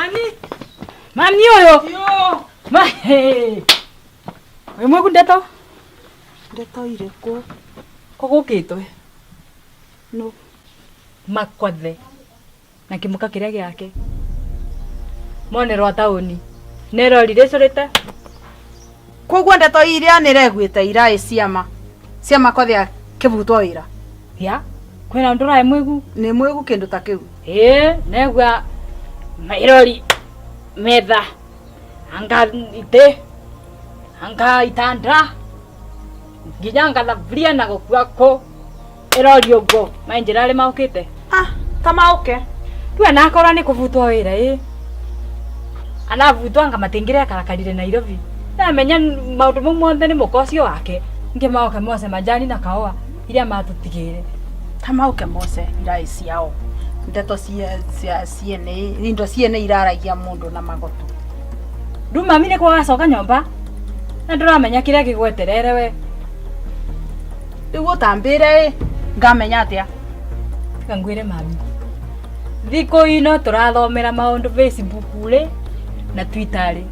Mami. Mami ũyũ. Ma hey. Wĩ mwagu ndeto? Ndeto irĩkũ? Kũgũkĩtwe. Nũ? Makwathe. Na kĩmũka kĩrĩa gĩake. Monerwa taũni. Nerori rĩcũrĩte. Koguo ndeto iria nĩreguĩte iraĩ ciama cia Makwathe akĩbutwo wĩra. Ya. Kwĩna ũndũ ũraĩ mwĩgu? Nĩ mwĩgu kĩndũ ta kĩu. Ĩĩ, negua mairori metha anga itĩ anga itanda nginya anga thaburia na gũkua kũ ĩrori ũguo mainjĩra arĩ maũkĩte. Ah, ta maũke. Rĩu anakorwo nĩ kũbutwo wĩra ĩ anabutwo anga matingĩrekarakarire Nairobi namenya maũndũ mau mothe nĩ mũka ũcio wake ngĩmaoke mose majani na kahũa iria matũtigĩire. Ta maũke mose iraĩ ciao ndeto cia ciene indo ciene iraragia mũndũ na magoto. Rĩu mami nĩ kwagacoka nyũmba na ndũramenya kĩrĩa gĩgweterere we. Rĩu ũtambĩre ĩ ngamenya atĩa? Tiga ngwĩre mami thikũ ino tũrathomera maũndũ Facebook rĩ na Twitter rĩ.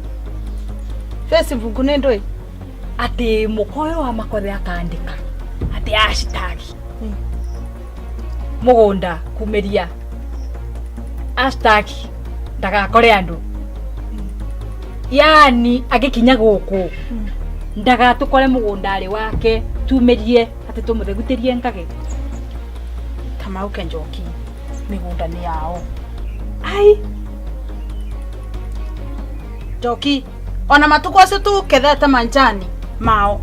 Facebook nĩ ndũĩ? Atĩ mũka ũyũ wa Makothe akandĩka atĩ hashtag mũgũnda kumĩria hashtag ndagakore andũ yani agĩkinya gũkũ ndagatũkore mũgũnda arĩ wake tumĩrie atĩ tũmũthegutĩrie ngage. Ta mauke Njoki mĩgũnda nĩ yao. Ai Njoki ona matukũ acio tukethete manjani mao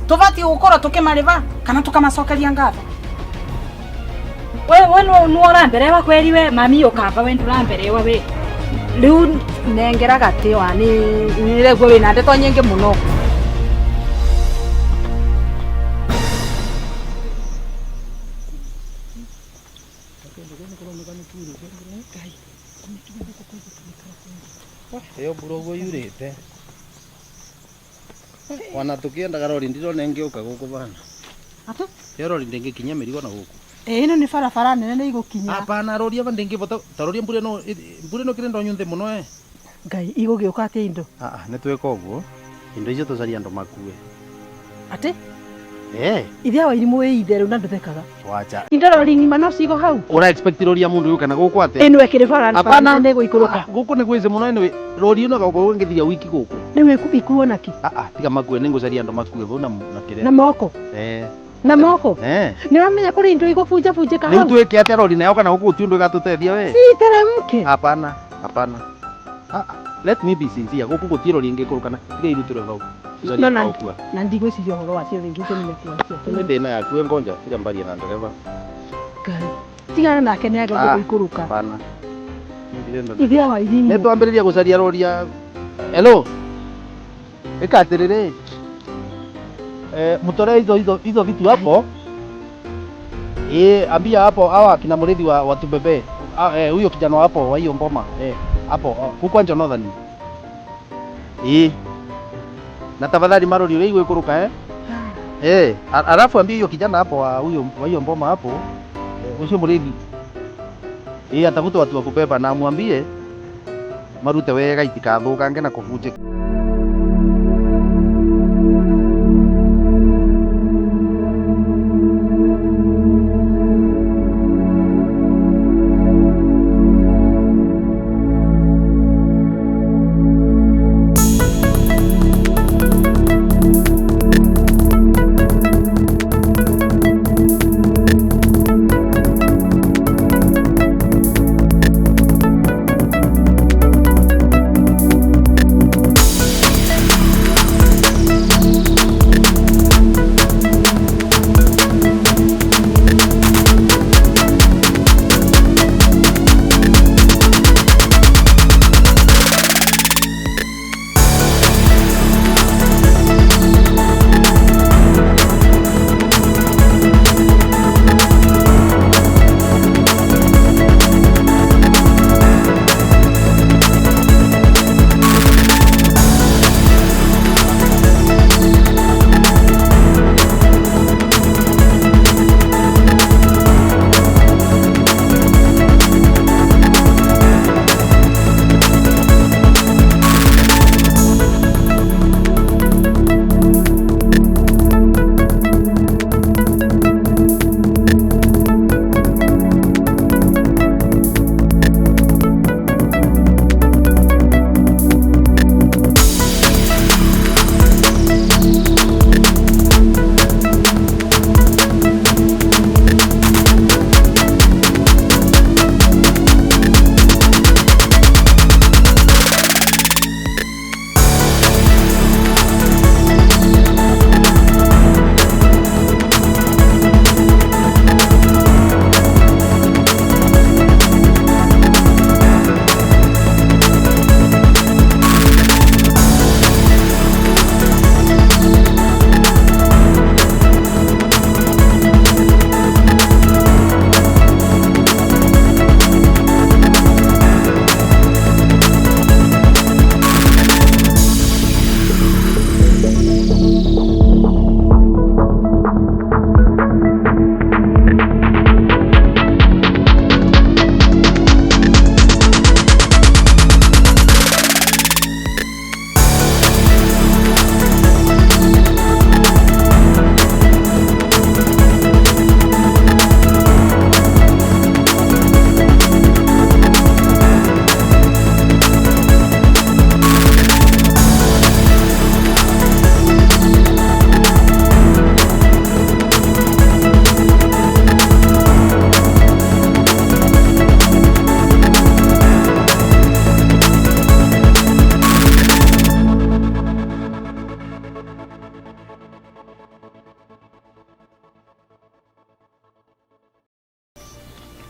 tũbatiĩ gũkorwo tũkĩmarĩba kana tũkamacokeria ngatho. We we no no ũramberewa kweri we mami ũkamba we ndũramberewa we rĩu nengera gatĩ wa nĩ nĩreguo wĩna ndeto nyingĩ mũno. Ĩyo mbura ũguo yurĩte ona tũkĩendaga rori ndirona ĩngĩũka gũkũ bana. Atĩ? Ĩyo rori ndĩngĩkinyia mĩrigo na gũkũ. Ĩ ĩno nĩ barabara nene nĩ igũkinya. Hapana rori aba ndĩngĩbota ta roria mbura ĩno mbura ĩno kĩrĩ ndonyu nthĩ mũno eh. Ngai igũgĩũka atĩa indo? Ah nĩ twĩka ũguo indo icio tũcarie andũ makue. Atĩ? Eh. Ithe wa irimũ wĩ itherũ na ndũthekaga. Wacha. Indo rori ng'ima no cigo hau. Ura expect rori ya mundu yuka na gũkũ atĩa? Ĩno ĩkĩrĩ bara Hapana. nĩ gũikũrũka. Gũkũ nĩ gwĩce mũno anyway. Rori ĩno gũkũ ngĩthiria wiki gũkũ. Rĩu ikuo na kĩ? Ah ah tiga makue nĩ ngũcaria andũ makue vau na na kĩrĩa. Na moko. Eh. Na moko. Eh. Nĩ ũramenya kũrĩ indo igũbunjabunjĩka Rĩu hau. twĩke atĩa rori nayo kana gũkũ gũtirĩ ũndũ ĩgatũteithia we? Si iteremke. Hapana, hapana. Ah, let me be sincere. Gũkũ gũtirĩ rori ĩngĩkũrũka na tiga irutĩrwe vau. Tũcarie No, na gũkua. na ndigwĩciria ũhoro wacio rĩngĩ icio nĩ mekuacia. Nĩ thĩna yaku we ngonja tiga mbarie na ndereba. Ngai. Tigana nake nĩ agende Ah, gũikũrũka. Hapana. Ithe wa irimũ. Nĩ twambĩrĩria gũcaria rori ya Hello. Ĩka atĩrĩrĩ. Eh, mtolee hizo hizo hizo vitu hapo. Eh, ambia hapo hawa kina mrithi wa watubebe. Ah, eh, huyo kijana hapo wa hiyo mboma. Eh, hapo huko anja Northern. Eh. Na tafadhali marori ũrĩa igũikũrũka eh. Eh, alafu ambia hiyo kijana hapo wa huyo wa hiyo mboma hapo. Eh, ucio mrithi. Eh, atafute watu wa kubeba na amwambie marute wega itikathũkange na kũbunjĩka.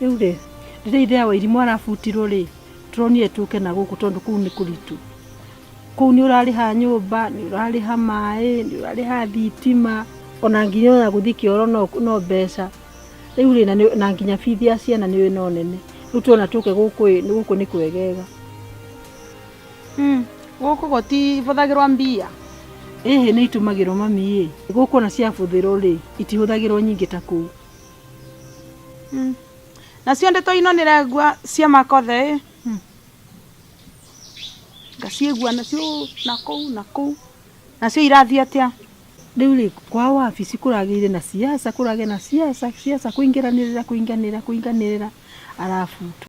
Rĩu rĩ, rĩrĩa ithe wa irimũ arabutirwo rĩ, tũronire tũke na gũkũ tondũ kũu nĩ kũritũ. Kũu nĩ ũrarĩha nyũmba, nĩ ũrarĩha maĩ, nĩ ũrarĩha thitima, ona nginya ona gũthiĩ kĩoro no mbeca. Rĩu rĩ, na nginya bithi ya ciana nĩ no nene. Rĩu tuona tũke gũkũ ĩ, gũkũ nĩ kwegega. Gũkũ gũtibũthagĩrwo mbia. Ĩhĩ nĩ itumagĩrwo mami ĩ. Gũkũ ona ciabũthĩrwo rĩ, itihũthagĩrwo nyingĩ ta kũu. Nacio ndeto ino nĩregua cia makothe ĩ. Ngaciĩgua nacio na kũu na kũu. Nacio irathiĩ atĩa? Rĩu rĩ, kwa wabici kũragĩire na siasa, kũragĩa na siasa, siasa kũingĩranĩrĩra kũinganĩra kũinganĩrĩra arabutwo.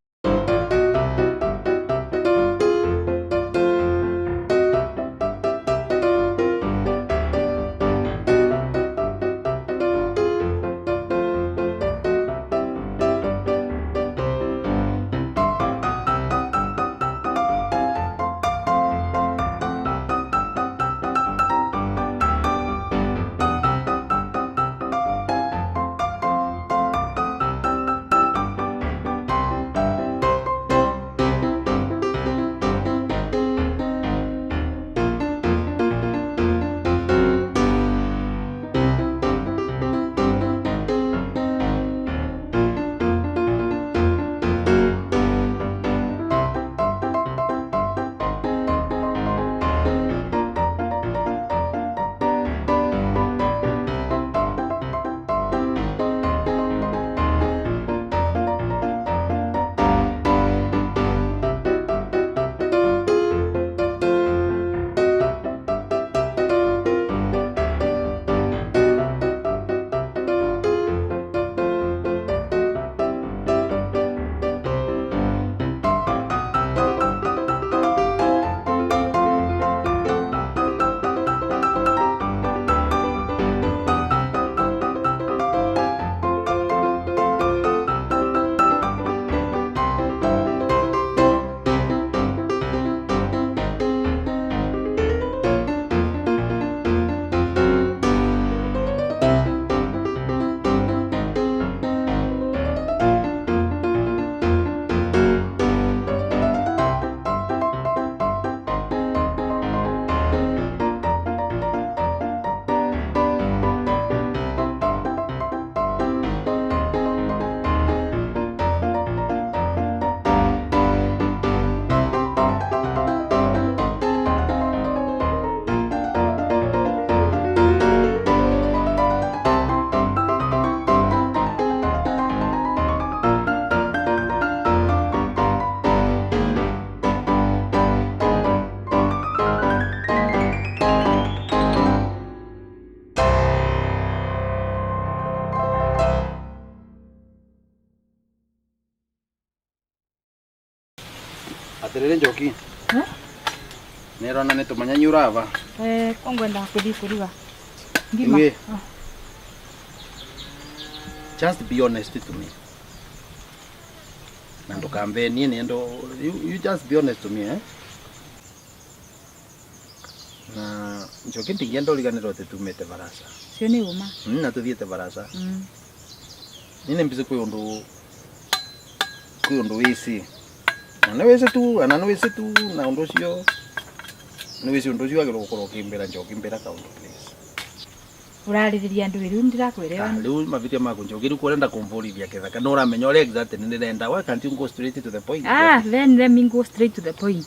Atiriri Njoki. Nirona ni tumanya urava. Kongwenda kuthi kuruga. Ngima. Just be honest to me. Na ndukambe nie nendo you just be honest to me eh. Na Njoki ndingienda uriganirwo ati tumite barasa. Cio ni uma. Na tuthiete barasa. Nini mbize kwi undu wisi. Na nĩ tu, na nĩ tu, na undu ucio nĩ wĩci undu ucio wagĩrĩirwo gũkorwo ũkĩmbĩra Njoki mbĩra kaũndũ please. Ũrarĩrĩria andũ rĩu ndirakwĩrewa. Rĩu mavĩtia maku Njoki rĩu ũrenda kũmbũrithia kĩthaka no ũramenya ũrĩa exactly nĩ ndĩrenda. Why can't you go straight to the point? Then let me go straight to the point.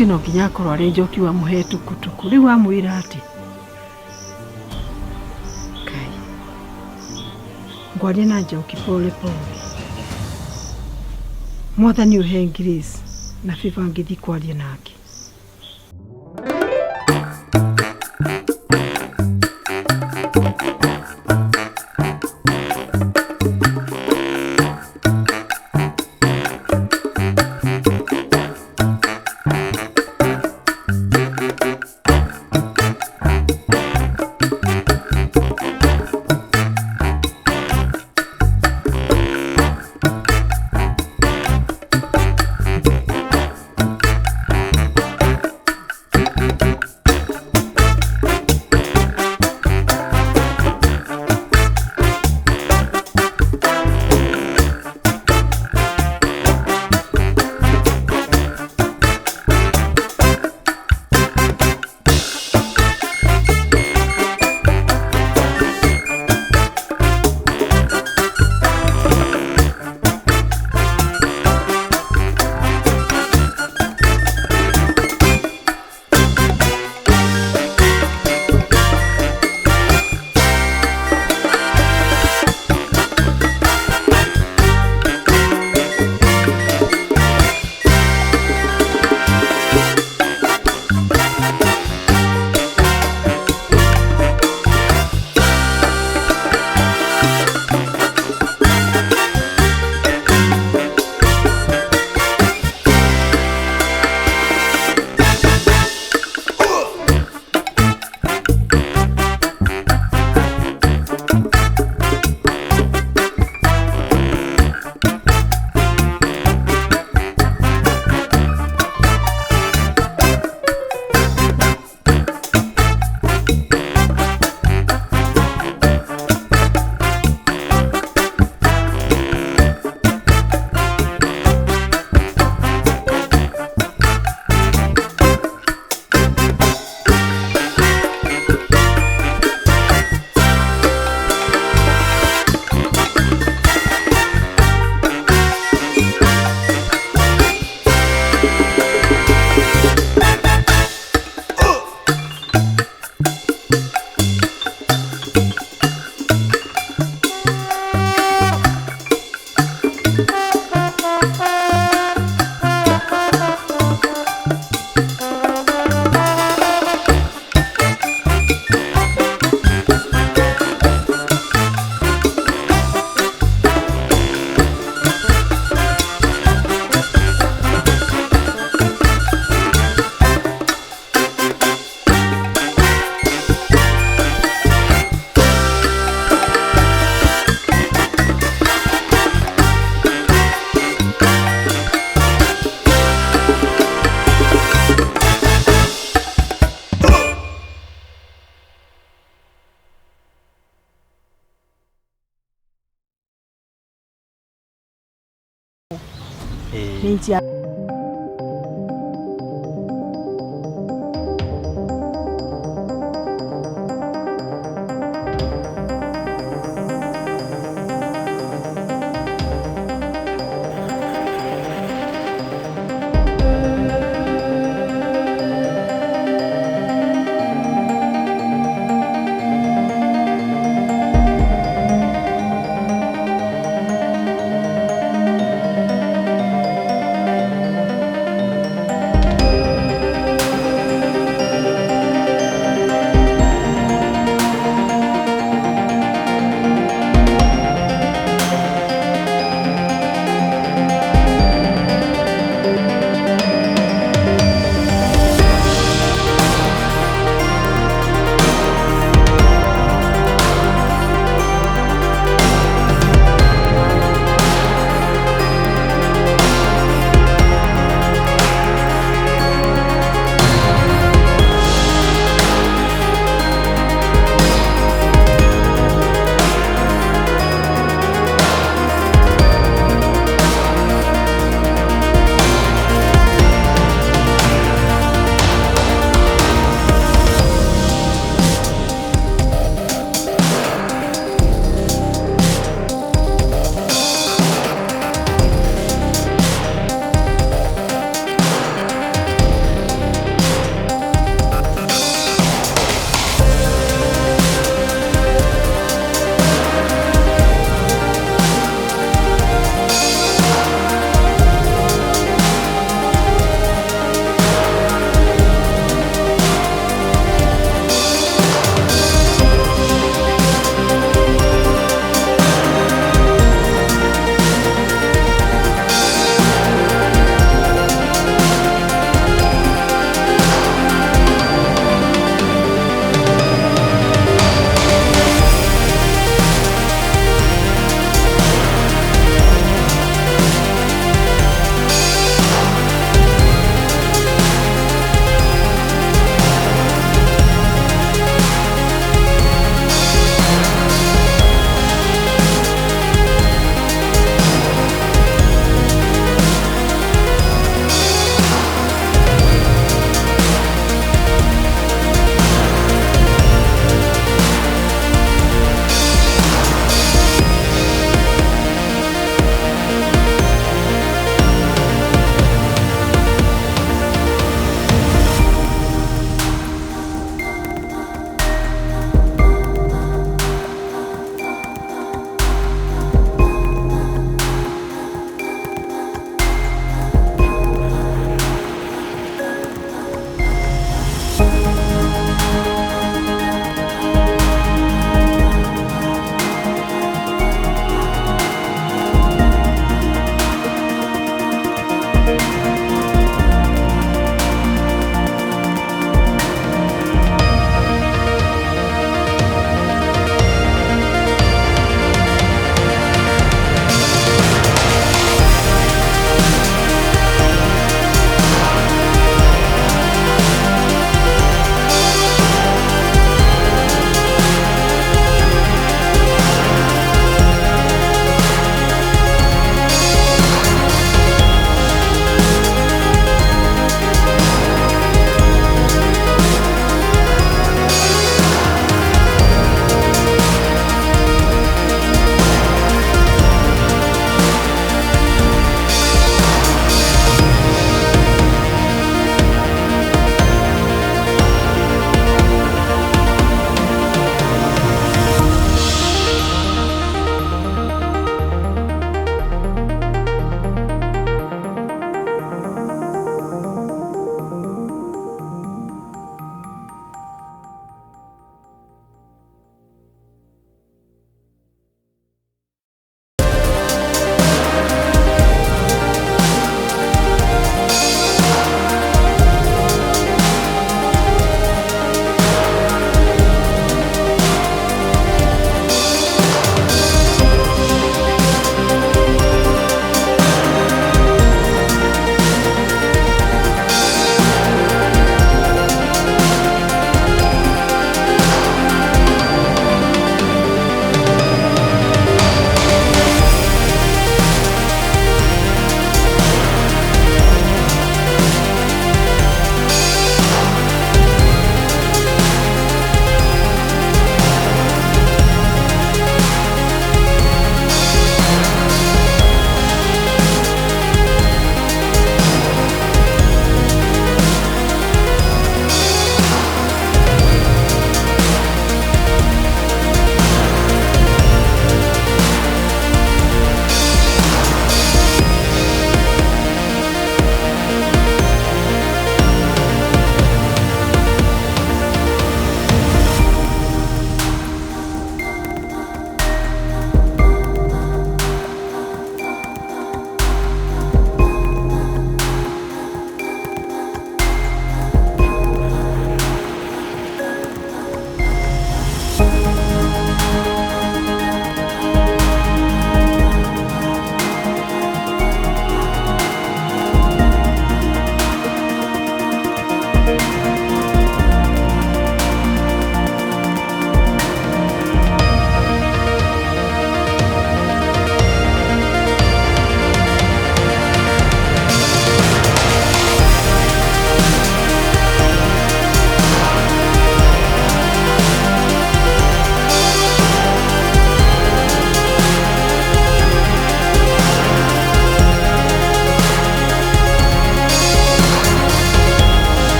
Ucio no nginya akorwo arĩ Njoki wamũhe tukutuku. Rĩu amwĩra atĩ Ngai, ngwaria na Njoki pole pole. Mwathani ũhe grace na favor ngĩthiĩ kwaria nake. Nĩ njia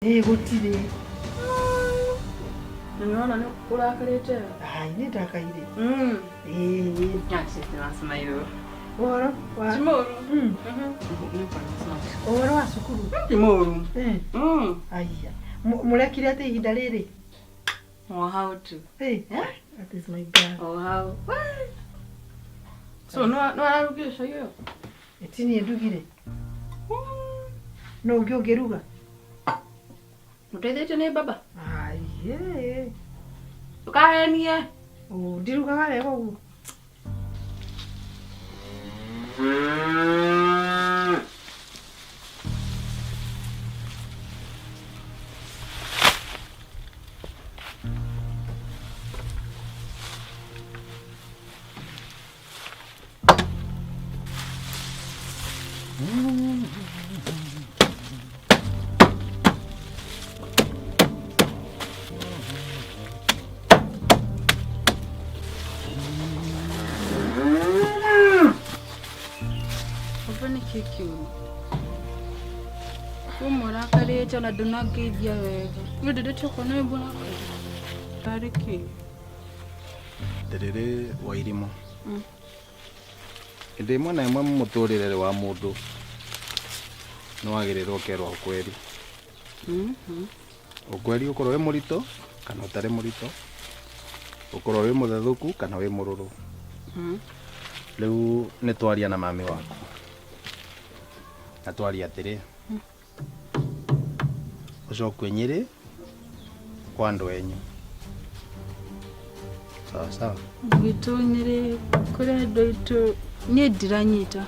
Ĩ gũtirĩ. Na nĩwona nĩ ũrakarĩte. Ai, nĩ ndakaire. Mm. Ĩ. Acio Ũhoro wa Ti mũru. Mm. Mhm. Ũhoro wa cukuru. Ti mũru. Eh. Mm. Aya. Mũrekire atĩ ihinda rĩrĩ? O how to. Hey, that is my girl. O how. So no no ararugire cai ũyũ? Ĩ niĩ ndugire. No ũngĩ ũngĩruga? Ũteithĩtio nĩ baba? Ai, ĩ. Ndũkahenie. Ũ, ndirugaga wega ũguo. Baba nĩ kĩ kĩũru? Ũmũrakarĩte ona ndũnangeithia wega. Nĩ ndĩrĩte kuona wĩ mũrakaru. Tarĩ kĩ? Atĩrĩrĩ Wairimũ, hĩndĩ ĩmwe na ĩmwe mũtũrĩre wa mũndũ nĩ wagĩrĩirwo ũkerwo ũkweri. Ũkweri ũkorwo wĩ mũritũ kana ũtarĩ mũritũ, ũkorwo wĩ mũthethũku kana wĩ mũrũrũ. Rĩu nĩ twaria na mami waku na twaria atĩrĩ, ũcokue Nyĩrĩ kwa andũ enyu. Sawa sawa. Gwitũ Nyĩrĩ kũrĩ andũ aitũ niĩ ndiranyita.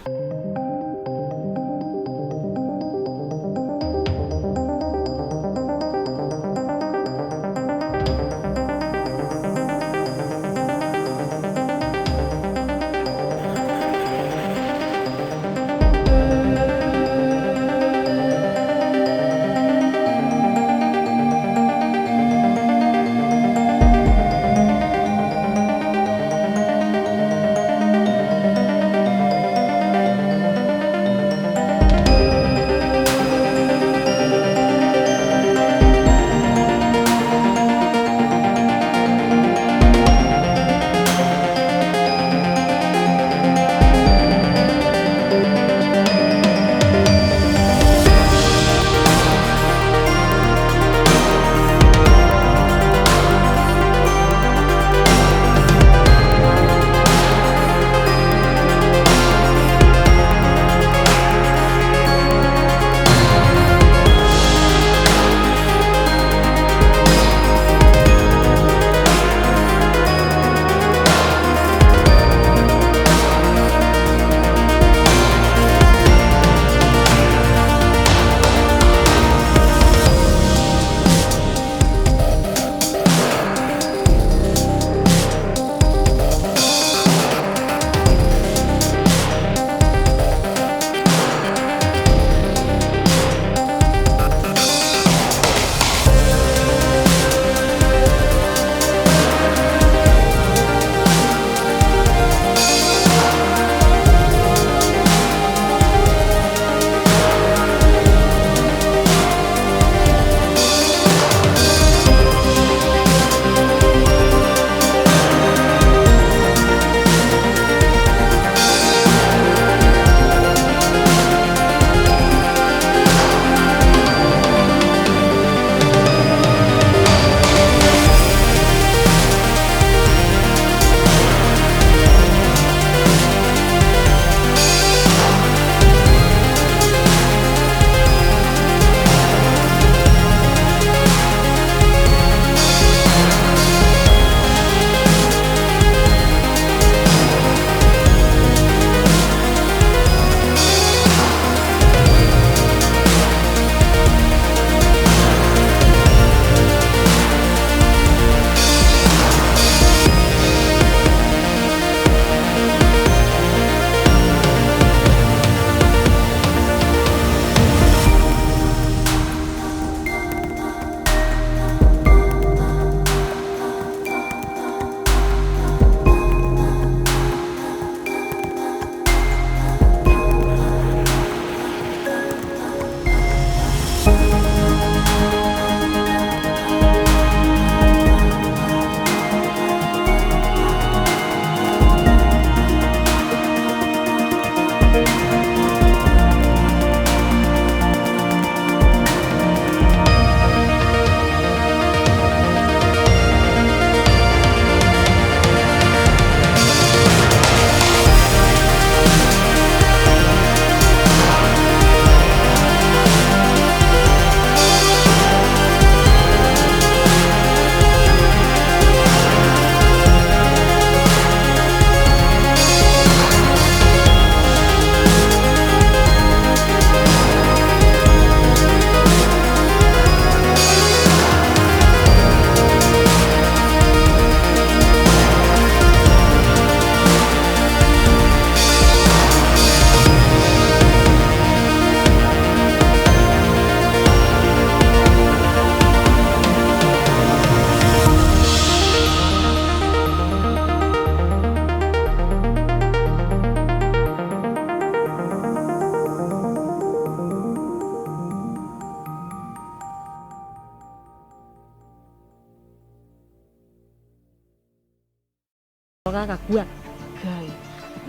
agacoka agakua.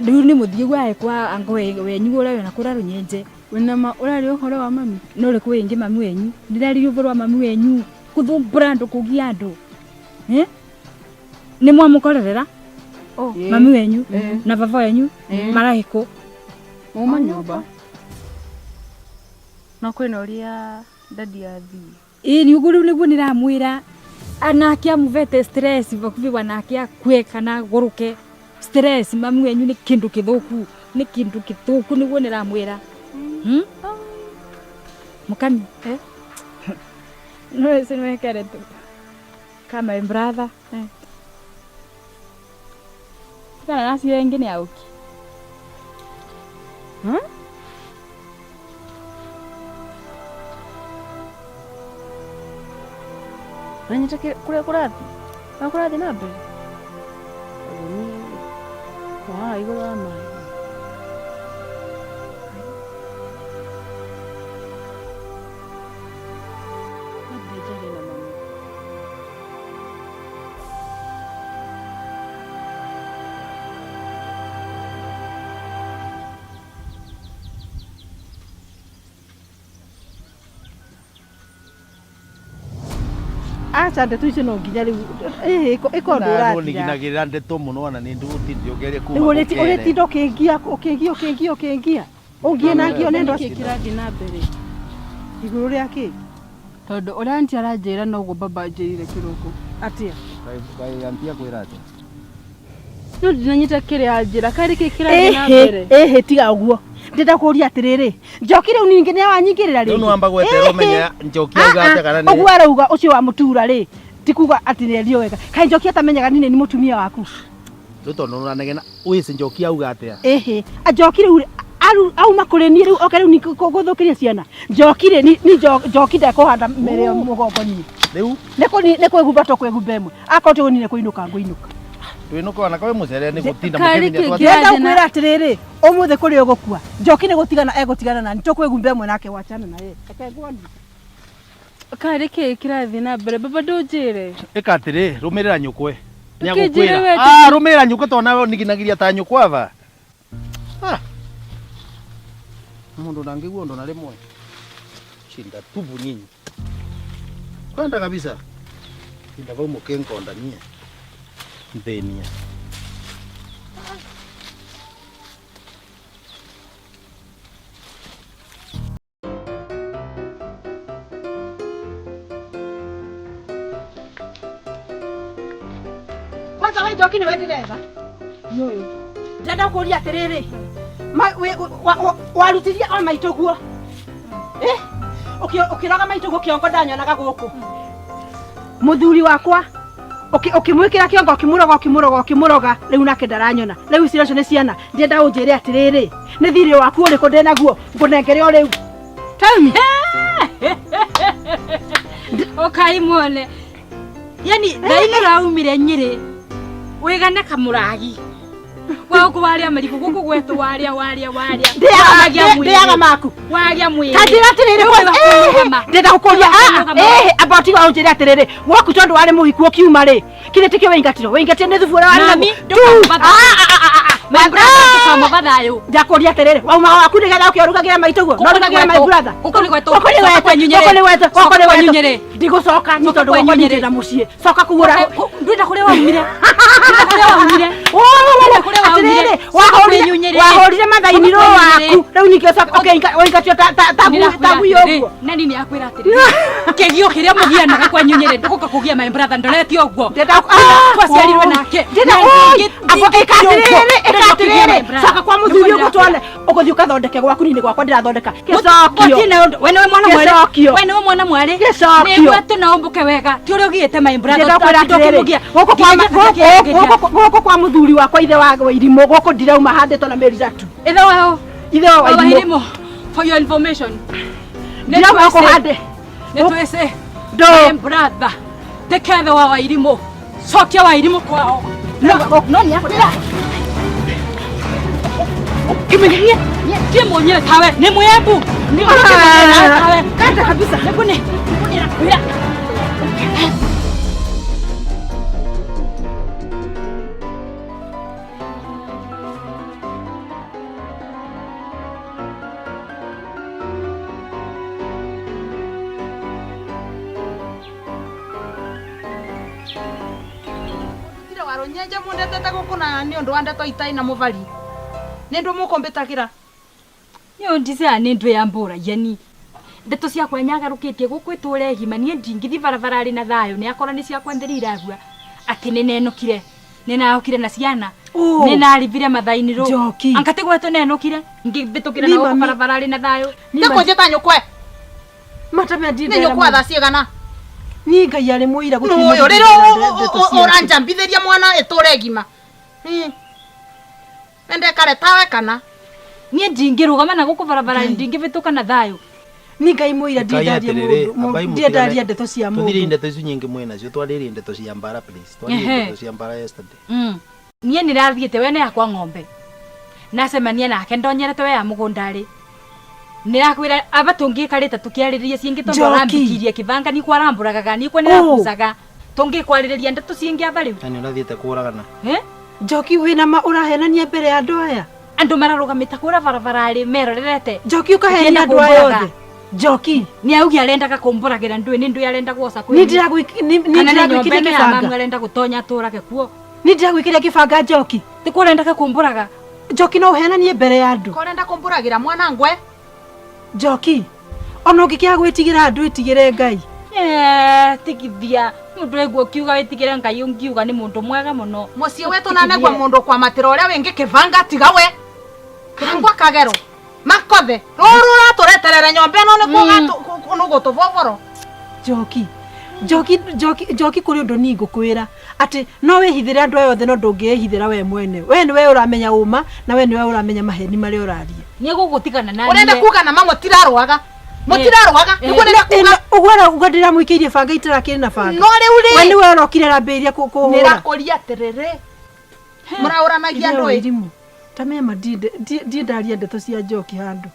Riu ni muthie gwae kwa ango wenyu uria wina kura runyenje. Wina ma uraria uhoro wa mami? No ri kwingi mami wenyu. Ndiraria uhoro wa mami wenyu. Kuthumbura andu kugia andu. Eh? Ni mwamukorerera? Oh. Mami wenyu na baba wenyu marahiku. Mauma nyumba. Na kwina uria dadi athie. Ii ni uguo riu niguo niramwira. Anake amuvete stress vakuvi wanake akue kana guruke. Stress mami wenyu ni kindu kithuku, ni kindu kithuku niguo niramwira. Mukami eh? No ese no es tu. Kama my brother. Eh. Kana nasi wengi ni auki. Nanyita kuria kurathi. Na kurathi na mbere. Ni wa iguru wa mai. Aca ndeto icio no nginya riu iko ndu urathira. Niginagirira ndeto muno ona ni ndugutindi ugerie kuma Riu uritinda ukingia ukingia ukingia ukingia ungie na ngio nendo acio kirathi na mbere iguru ria ki tondu uria anti aranjira noguo baba anjirire kiroko atia kai anti akwira atia no ndinanyita kiria anjira kari ki kirathi na mbere ehe tiga uguo ndenda kuria atiriri Njoki riu ningi ni awanyingirira ri riu nwamba gwetera umenye Njoki auga atia kana ni uguo arauga ucio wa mutura ri ti kuga ati ni erio wega kai Njoki atamenyaga ni ni mutumia waku riu tondu uranegena wisi Njoki auga atia ehe Njoki riu auma kuri ni riu oke riu ni guthukiria ciana Njoki ri ni Njoki ndekuhanda mere mugongo ni riu ni kwigumba to kwigumba imwe akorwo ti ni kuinuka nguinuka twinuka ona kawe mucere ni gutinda mukivinya twenda kwira atiriri umuthi kuri ugukua Njoki ni gutigana egutigana na ni tukwigumba imwe nake wachana na ye reke nguonie kari ki kirathi na mbere baba ndunjire ika atiri rumirira nyukwe ni agukwira ah rumirira nyukwe to nawe niginagiria ta nyukwa ava ah mundu ndangigua ndo na rimwe shinda tubu nyinyi kwenda kabisa inda vau mukinkonda nyie nthenia kwanza we Njoki ni wendiretha ndenda kuria atiriri warutirie o maitå guo ukiroga maitå guo kiongo ndanyonaga guku muthuri wakwa ukimwikira kiongo ukimuroga ukimuroga ukimuroga riu nake ndaranyona riu icio nacio ni ciana ndenda unjire atiriri ni thiri waku uriku ndi naguo ngunengere o riu tell me ukai muone yani thaini raumire Nyeri wigane kamuragi wa waria marigu guku gwetu waria waria waria ndiaga maku waria mwiri kanjira atiriri ndenda gukuria amba tiga unjire atiriri gwaku tondu wari muhiku ukiuma ri kire tikio weingatiro weingatire ni thubu uria wari naguo ndakuria atiriri wauma waku nigetha ukiurugagira maitå guo no rugagira my brother guku ni gwetu guku ni gwetu guku ni gwetu ndigucoka ni tondu gwakwa ni ndina mucii coka kugura ndwenda kuria waumire ndwenda kuria waumire atiriri wahurire mathaini ro waku riu ningĩ ũcoka ũingatio ta ngui ũguo nani ni akwira atiriri kĩgio kĩrĩa mũgianaga kwanyu Nyeri ndũgũka kũgia my brother ndorete ũguo twaciarirwe nake ĩka atiriri coka kwa mũthuri ũguo tuone ũgũthiĩ ũkathondeke gwaku ni gwakwa ndĩrathondeka gĩcokio we nĩwe mwana mwarĩ Gĩcokio. we nĩwe mwana mwarĩ Gĩcokio. nĩguo atĩ no ũmbũke wega ti ũrĩa ũgiĩte my brother Ndĩrenda kwĩra atĩrĩrĩ, gũkũ kwa mũthuri wakwa ithe wa Wairimu gũkũ ndirauma handĩtwo na mĩri ithatũ ithe wao ithe wa Wairimu Wairimu for your information ndirauma gũkũ hande nĩ twĩcĩ Ndũ. my brother take care wa Wairimu cokia Wairimu kwao no nĩ akwĩra kimenyerie tie mwenyewe tawe ni mwembu ni tawe kata kabisa nikune nakwira Tire waronyenje mundetete guku na ni undu wa ndeto itai na muvari. Ni ndu mukumbitagira. Ni ndizea ni ndu ya mbura yani. Ndeto ciakwa nyagarukitie guku iture gima nie ndingithi barabara ri na thayo ni akora ni ciakwa ntheri iragua ati ni nenukire ni naokire na ciana ni naribire mathaini ru angati gwetu nenukire ngibitukira na guku barabara ri na thayo ni kunjita nyukwe matame ndinde ni nyukwa tha ciigana ni ngai ari muira gutu uyu riro uranjambithiria mwana iture gima ende kare tawe kana nie ndingirugama na guku barabara ndingibituka na thayo ni ngai muira ndindaria mundu ndindaria ndeto cia mundu tuthire ndeto icio nyingi mwina cio twaririe ndeto cia mbara please twaririe ndeto cia mbara yesterday nie nirathiite wene yakwa ng'ombe nacemania nake ndonyerete we ya mugunda ri nirakwira aba tungikarite tukiaririria ciingi tondu arambikirie kibanga ni kwaramburaga ni kwa nirakucaga tungikwaririria ndeto ciingi aba riu yani urathiite kuragana Njoki wina ma urahenania mbere ya andu aya andu mararugamite kura barabara ri merorerete Njoki ukahenia andu aya othe Njoki ni augi arendaga kumburagira ndui ni ndui arenda gwoca kwi ni ndiragwikire kibanga arenda gutonya aturage kuo ni ndiragwikire kibanga Njoki ti kurendaga kumburaga Njoki no uhenanie mbere ya andu korenda kumburagira mwana ngwe Njoki ona ungikia gwitigira andu itigire Ngai tigithia mundu eguo kiuga witigire Ngai ungiuga ni mundu mwega muno mucii wetu nanegwa mundu kwa matira uria wingi kibanga tiga we kangwa kagero makothe ruru ratureterere nyombe no ni nugutuvovoro Njoki Njoki Njoki Njoki kuri undu ni ngukwira ati no wihithire andu aya othe no ndungihithira we mwene we niwe uramenya uma na we niwe uramenya maheni maria uraria ni gugutigana na urenda kuga na mamutiraruaga mutiraruaga niguo ndĩrenda kuga uguo arauga ndiramũikĩirie banga itarakĩrĩ na banga no rĩu rĩ we niwe ũrokire arambĩrĩria kũhũra nĩrakũria atĩrĩrĩ mũraũranagia andũ ĩ ta mema ndindaria ndeto cia Njoki handũ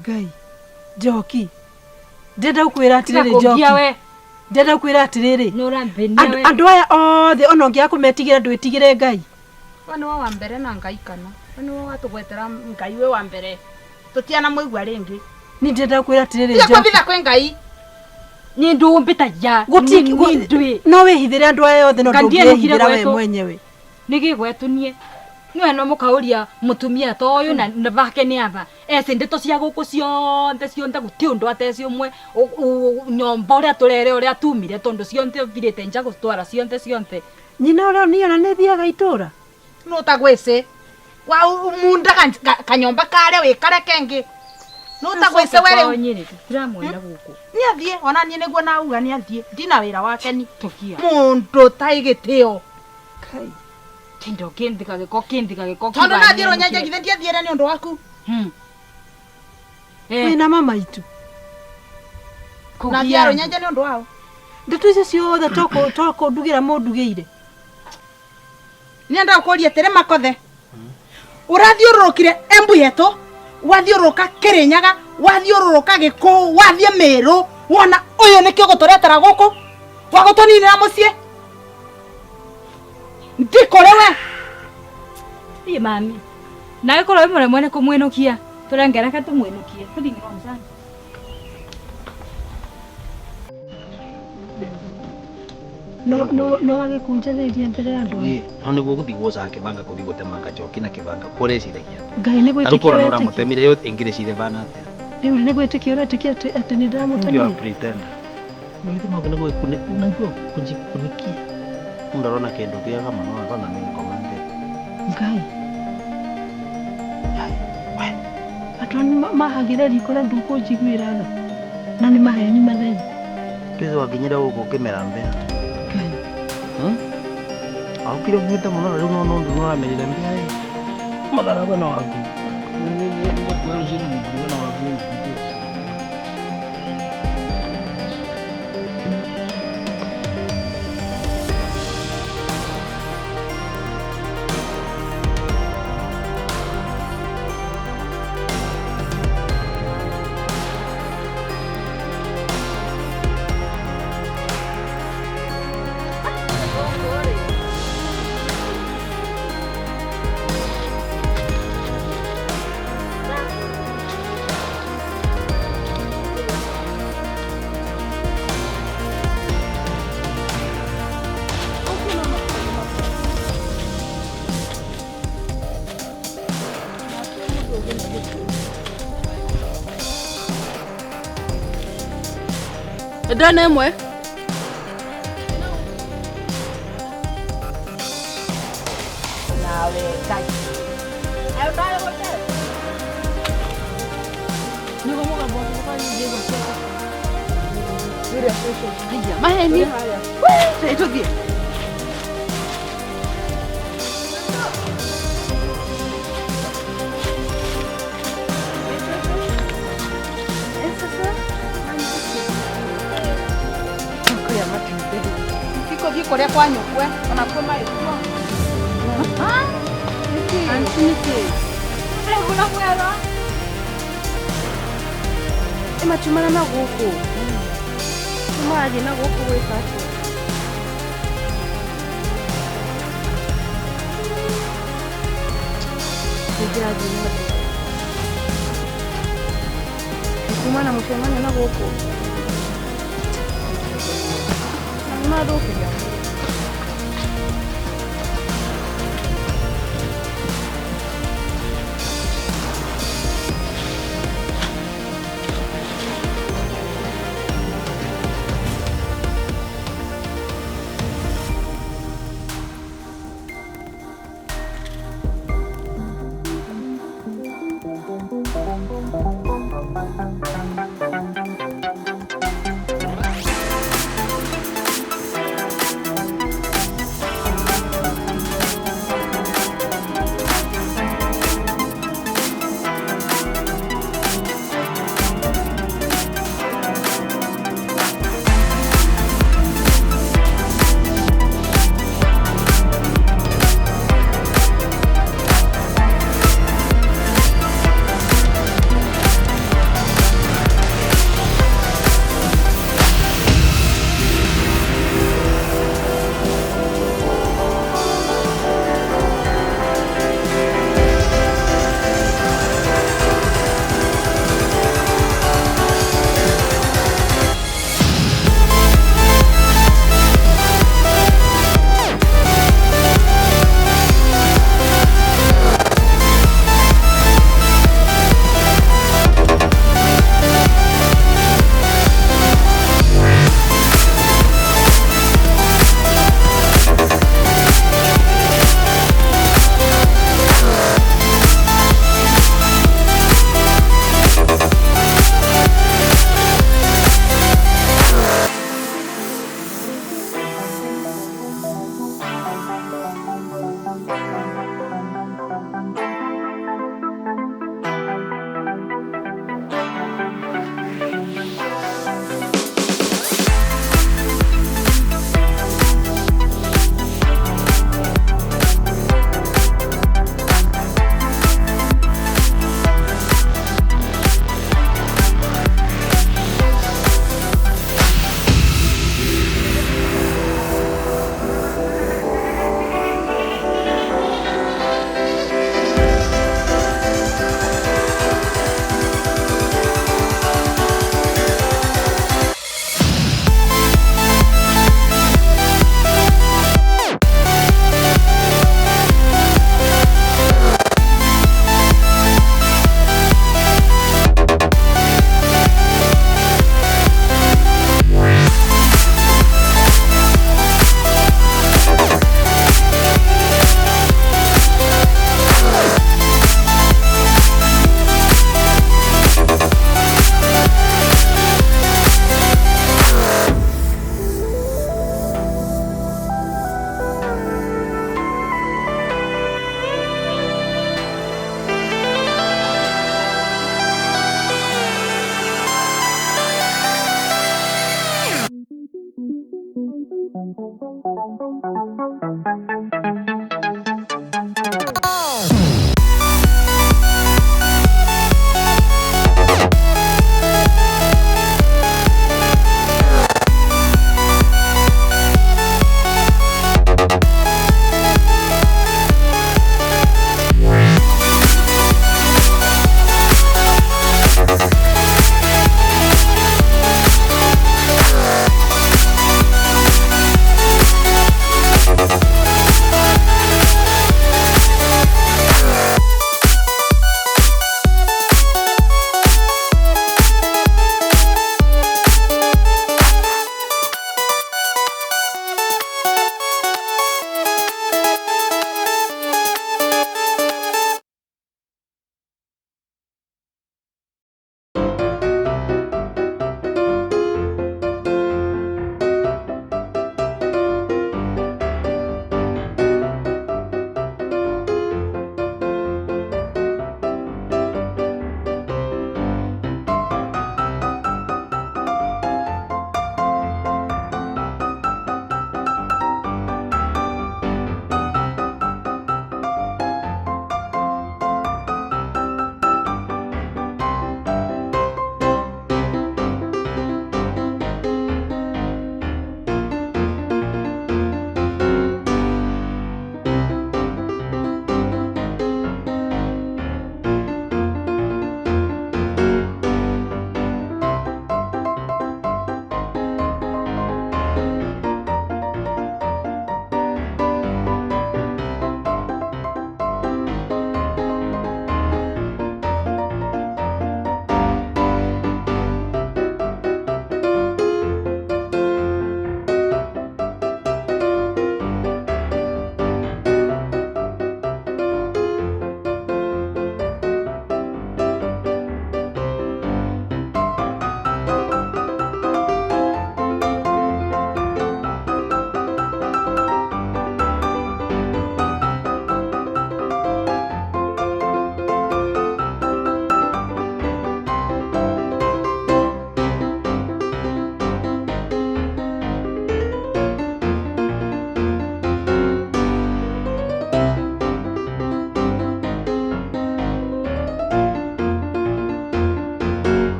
Ngai Njoki ndenda gukwĩra atĩrĩrĩ Njoki ndenda gukwĩra atĩrĩrĩ andũ aya othe ona ũngĩaga kũmetigĩra ndwĩtigĩre Ngai we nĩwe wa mbere na Ngai kana we nĩwe watũgwetera Ngai we wa mbere tũtiana mũigua rĩngĩ ni ndenda gukwĩra atĩrĩrĩ Njoki kwĩbitha kwĩ Ngai ni ndumbitagia gũtirĩ no wĩhithĩre andũ aya othe no ndũngĩĩhithĩra we mwenyewe nĩ gĩgwetu niĩ niwe no mũkauria mũtumia ta ũyũ na vake nĩ aba eci ndeto cia gũkũ cionthe cionthe gũtirĩ ũndũ ateci ũmwe nyomba ũrĩa tũrere ũrĩa tumire tondũ cionthe ũthirĩte nja gũtwara cionthe cionthe nyina ũrĩa niĩ ona nĩ thiaga itũra nũ ũtagwĩcĩ wa munda kanyomba karĩa wĩkare kengĩ nũ ũtagwĩcĩ we rĩu tũtiramwenda gũkũ nĩ athiĩ ona niĩ nĩguo nauga nĩ athiĩ ndina wĩra wake ni mũndũ ũtarĩ gĩtĩo kindo kindika giko kindika giko tondu nathiĩ rũnyenje githĩ ndiathiĩre nĩ ũndũ waku wĩna mama itu nathiĩ rũnyenje nĩ ũndũ wao ndeto icio ciothe tokũndugĩra mũndugĩire nĩenda gũkũria atĩrĩ makothe ũrathiũrũrũkire Embu yetũ wathiũrũrũka Kĩrĩnyaga wathiũrũrũka Gĩkũyũ wathiĩ Mĩrũ wona ũyũ nĩkĩo gũtũretera gũkũ wagũtũninĩra mũciĩ ndikũrĩ we thiĩ mami nawe korwo wĩ mũremwo nĩ kũmwĩnũkia tũrengereke tũmwĩnũkie tũthiĩ ng'ombe no no agĩkunjanĩria mbere ya andũ no nĩguo gũthiĩ gwocaga kĩbanga kũthiĩ gũtemanga Njoki na kĩbanga kũreciragia Ngai nĩ gwĩtĩkia ũrĩa ũramũtemire yo ĩngĩrĩcire bana atĩa rĩu nĩ gwĩtĩkia ũretĩkia atĩ nĩ ndĩramũtemire pretender unajua kujikunikia mundu arona kindu kiega muno arona nĩ ngoma nthĩ Ngai andũ mahagĩra riko na ndũkũnjiguĩra tha na nĩ maheni matheri twize wakinyire gũkũ ũkĩmera mbĩa aukire ũkuĩte mũno na rĩu no nũndũ nĩũramerire mbĩa ĩ matharaba na waku na waku. Ndona ĩmwe. Nawe Ngai. Ayo tayo gũtere. Nĩguo mũgambo waku ũkanyinjia ciakwa. Haya, maheni. Wee, tũthiĩ. Kikũthiĩ kũrĩa kwa nyũkwe ona kuo marĩ kuo. Anti nĩkĩ? Ũrĩa mwega. Ĩmatumana na gũkũ. Marathiĩ na gũkũ gwĩka atĩa? Nĩndĩrathiĩ na mbere. Kuma na mũcemanio na gũkũ. Na nĩmathũkĩria.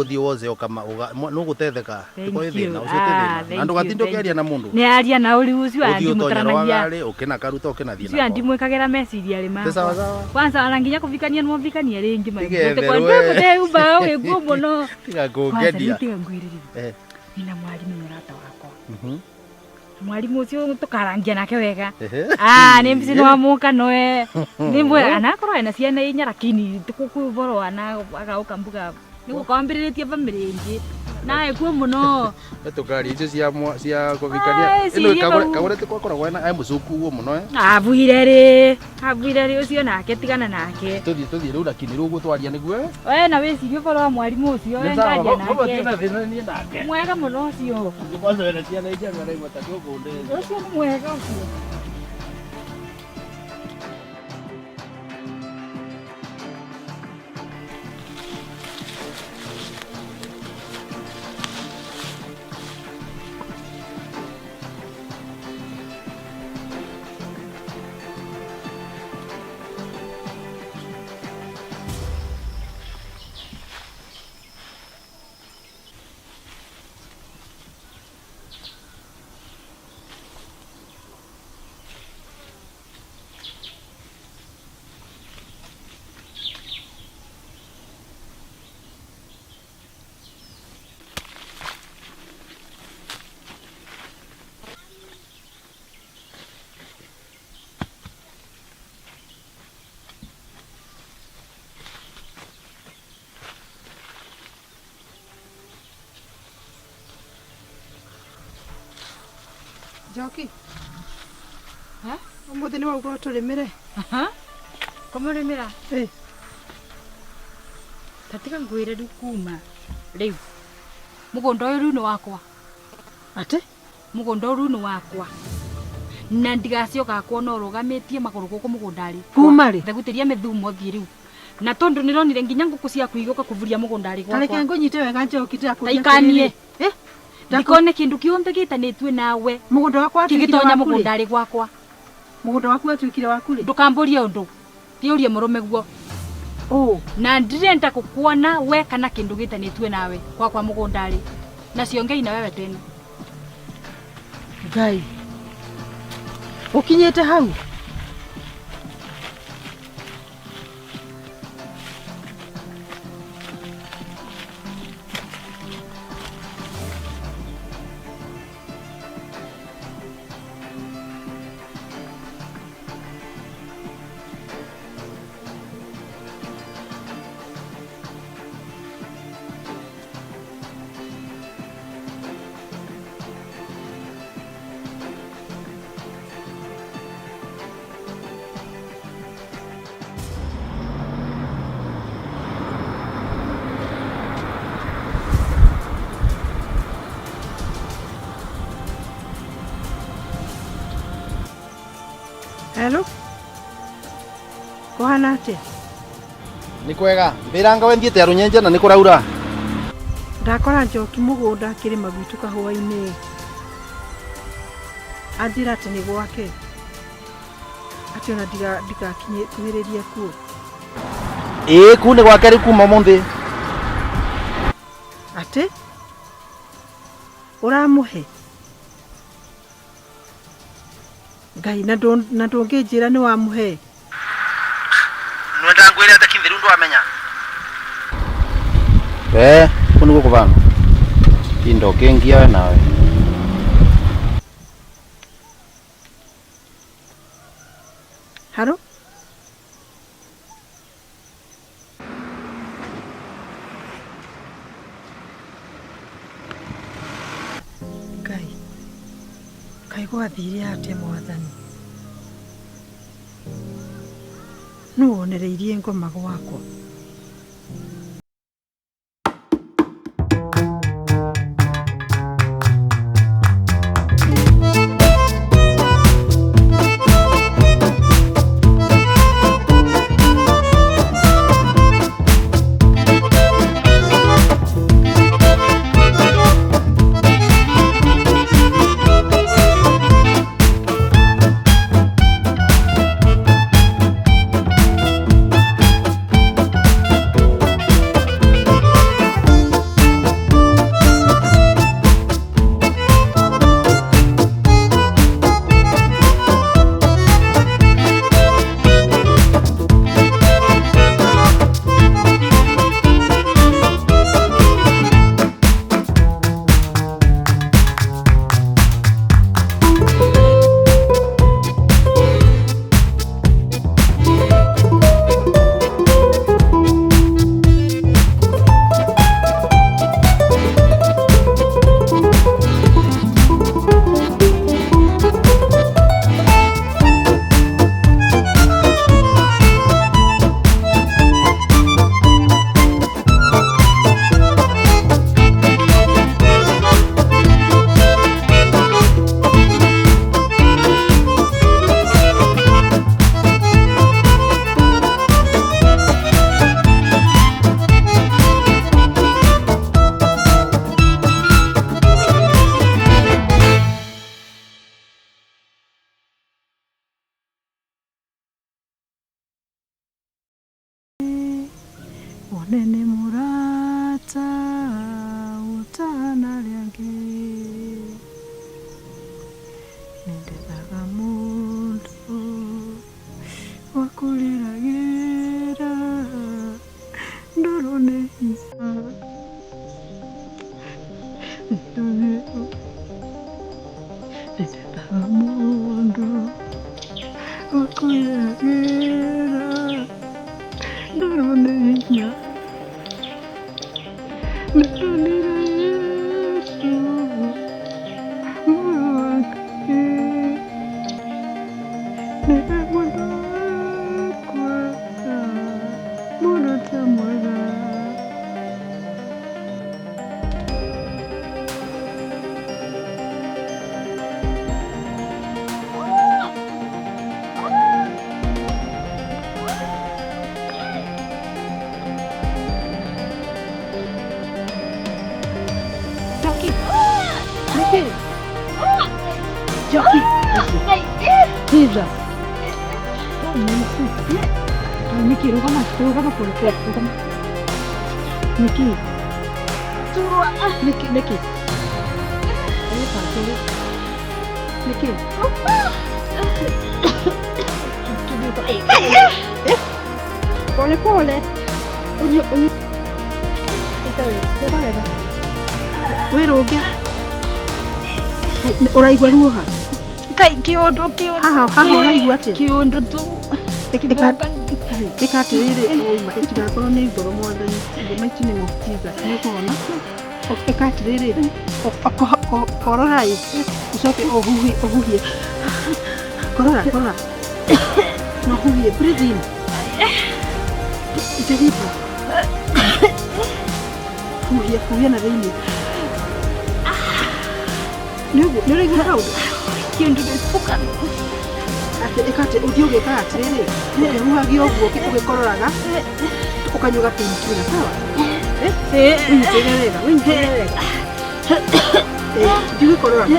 Uguthie wothe ukama nugutetheka Thank tiko you. thina ucio ti Ah, thina na thank you, ndugatinde thank ukiaria na mundu Nĩ aria na ũri ũcio uthie utonya andimũtaranagia rwagari ukina karuta ukinathie ũcio andimwĩkagĩra meciria rĩ Ti sawa makwa sawa kwanza ona nginya kũvikania nĩmũvikania rĩngĩ Tigetherwe. mũteumba wĩguo mũno tiga kwanza kungedia rĩu tiga ngwĩrĩrĩria eh nina mwarimu mũrata wakwa mhm mwarimu ũcio tũkarangia nake wega ehe Ah, nĩ mbici nĩwamũka noe nĩ anakorwo ena ciana inya lakini tũkũboro ana agauka mbuga nĩgũkawambĩrĩrĩtie bamĩrĩ ĩngĩ nae kuo mũno tukaria icio cia cia kuvikania Ai, ino cirie kagure bau. kagure ti kwakoragwo ena ai mucuku uguo muno eh abuire rĩ abuire rĩ ũcio nake tigana nake tuthie tuthie riu lakini riu gutwaria niguo eh we na wĩcirie ũboro wa mwarimu ũcio we ngaria nake na thina nie nake mwega mũno ũcio kwanza wena ciana icio ngaraigua ta ngũkũndĩria ũcio nĩ mwega ũcio. Njoki umuthi nĩ wauga ũtũrĩmĩre. Kũmũrĩmĩra Ĩ. ta tiga ngwĩre rĩu kuma rĩu mũgũnda ũyũ rĩu nĩ wakwa. Atĩ Mũgũnda ũyũ rĩu nĩ wakwa na ndigacoka kuona ũrũgamĩtie magũrũ gũkũ mũgũnda rĩ. Kuma rĩ? Ndagutĩria mĩthumo thiĩ rĩu na tondũ nĩronire nginya ngũkũ ciaku igũka kũburia mũgũnda rĩ Ta reke gwakwa. ngũnyite wega Njoki ndĩrakũria Taikanie. atĩrĩrĩ. Ĩ? Ndikone kĩndũ kĩothe gĩtanĩtue nawe Mũgũnda wakwa watuĩkire kĩgĩtonya waku rĩ? mũgũnda rĩ gwakwa. Mũgũnda waku watuĩkire waku rĩ? Ndũkambũrie ũndũ thiũrie mũrũme guo. Ũ. Na ndirenda gũkuona we kana kĩndũ gĩtanĩtue nawe gwakwa mũgũnda rĩ na ciongei na wewe tena. Ngai ũkinyĩte hau. Hello, kũhana atĩa? Nĩ kwega mbĩranga we thiĩte arũnyenje na nĩ kũraura. Ndakora Njoki mũgũnda akĩrĩma gwitũ kahũa-inĩ anjĩra atĩ nĩ gwake atĩ ona ndigakuhĩrĩrie kuo. Ĩĩ kuu nĩ gwake rĩ kuma ũmũthĩ. Atĩ ũramũhe Ngai na ndũngĩnjĩra nĩ wamũhe. Nwenda ngwĩre atĩ kithiru ndwamenya. Eh, kuu nĩguo kũbana indo kĩngia we nawe. Haro. Ngai Ngai gwathire atĩa mwathani nũ wonereirie ngoma gwakwa. Nĩndethaga mũndũ wa kũrĩragĩra ndorwo nĩ hinya. Nĩndethaga mũndũ wa kũrĩragĩra ndorwo nĩ hinya. Nĩndonire Jesũ muoyo wa Ngai, nĩwe mũndũ wakwa, mũrata mwega. Njoki. Nĩkĩ? Njoki. Jesus. Nĩkĩ? Rũgama, rũgama pole pole, rũgama. Nĩkĩ? Nĩkĩ? Nĩkĩ? Nĩkĩ? Pole pole. Unyo unyo. Wĩrũnge. Ũraigua ruo ha? Ngai kĩũndũ kĩũndũ. Haha haha ũraigua atĩa? Kĩũndũ tu. Ĩka atĩrĩrĩ, ũma ĩtigakorwo nĩ ngoro mwathani, in the mighty name of Jesus, nĩ ũkũhona. Ĩka atĩrĩrĩ, korora ĩ, ũcoke ũhuhie, ũhuhie. Korora, korora. Na ũhuhie, breathe in. Jaribu. Huhia, huhia na thĩinĩ. Nĩ ũguo, nĩ ũraigua kaũndũ? Kĩũndũ gĩcuka. Atĩ ĩka atĩ ũthiĩ ũgĩkaga atĩrĩrĩ, ũkĩhuhagia ũguo ũgĩkororaga, ũkanyuaga painkiller, sawa? Eh? Wĩnyitĩrĩre wega, wĩnyitĩrĩre wega. Eh, thiĩ ũgĩkororaga.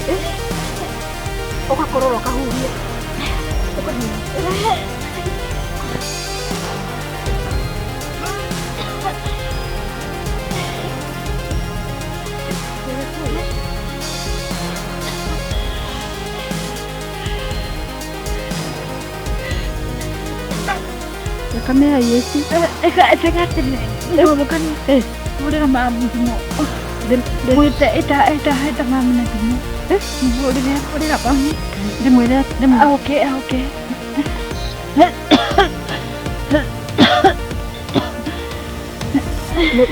Eh? Ũgakorora ũkahuhia. Ũkahuhia. Thakame ya Yesu. Ĩka atĩrĩrĩ, Eh. hũrĩra mamu thimũ. Mwĩte ĩta ĩta ĩta mamu na thimũ. Hũrĩra hũrĩra mamu. Ndĩmwĩre ndĩmwĩre. Okay, okay.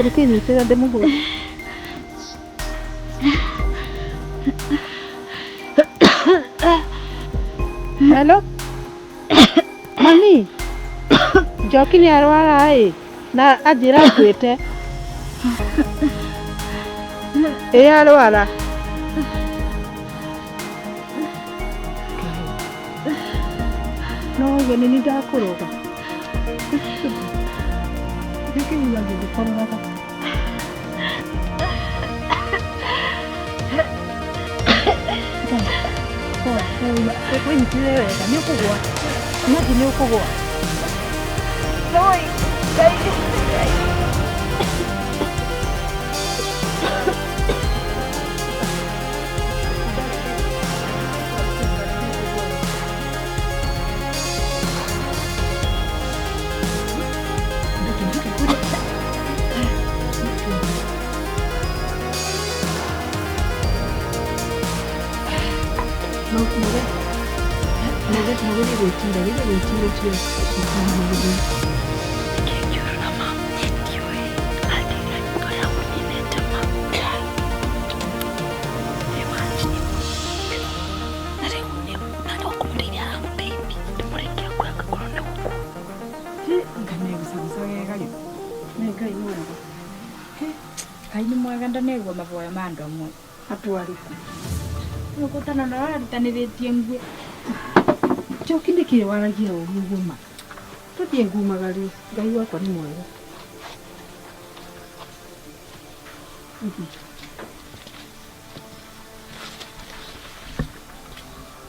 Rũkĩnyitĩra ndĩmũhũre. Hello? Mami? Njoki nĩ arwara ĩ na anjĩra ngwĩte. Ĩ arwara. No ũguo nĩ niĩ ndakũroga. Ndĩkĩigua ngĩgĩkororaga. Wĩnyitĩrĩre wega nĩ ũkũgũa. Imagine nĩ ũkũgũa. Mũgerie gwĩtira, geria gwĩtira ũtige gũtira. Nĩ Ngai mwega. Ngai nĩ mwega ndanegua maboya ma andũ amwe. Atwarĩku. Nĩgũtana na ũrarutanĩrĩtie nguo. Njoki nĩkĩ waragia ũru ũguo ma? Tũthiĩ ngumagarie. Ngai wakwa nĩ mwega.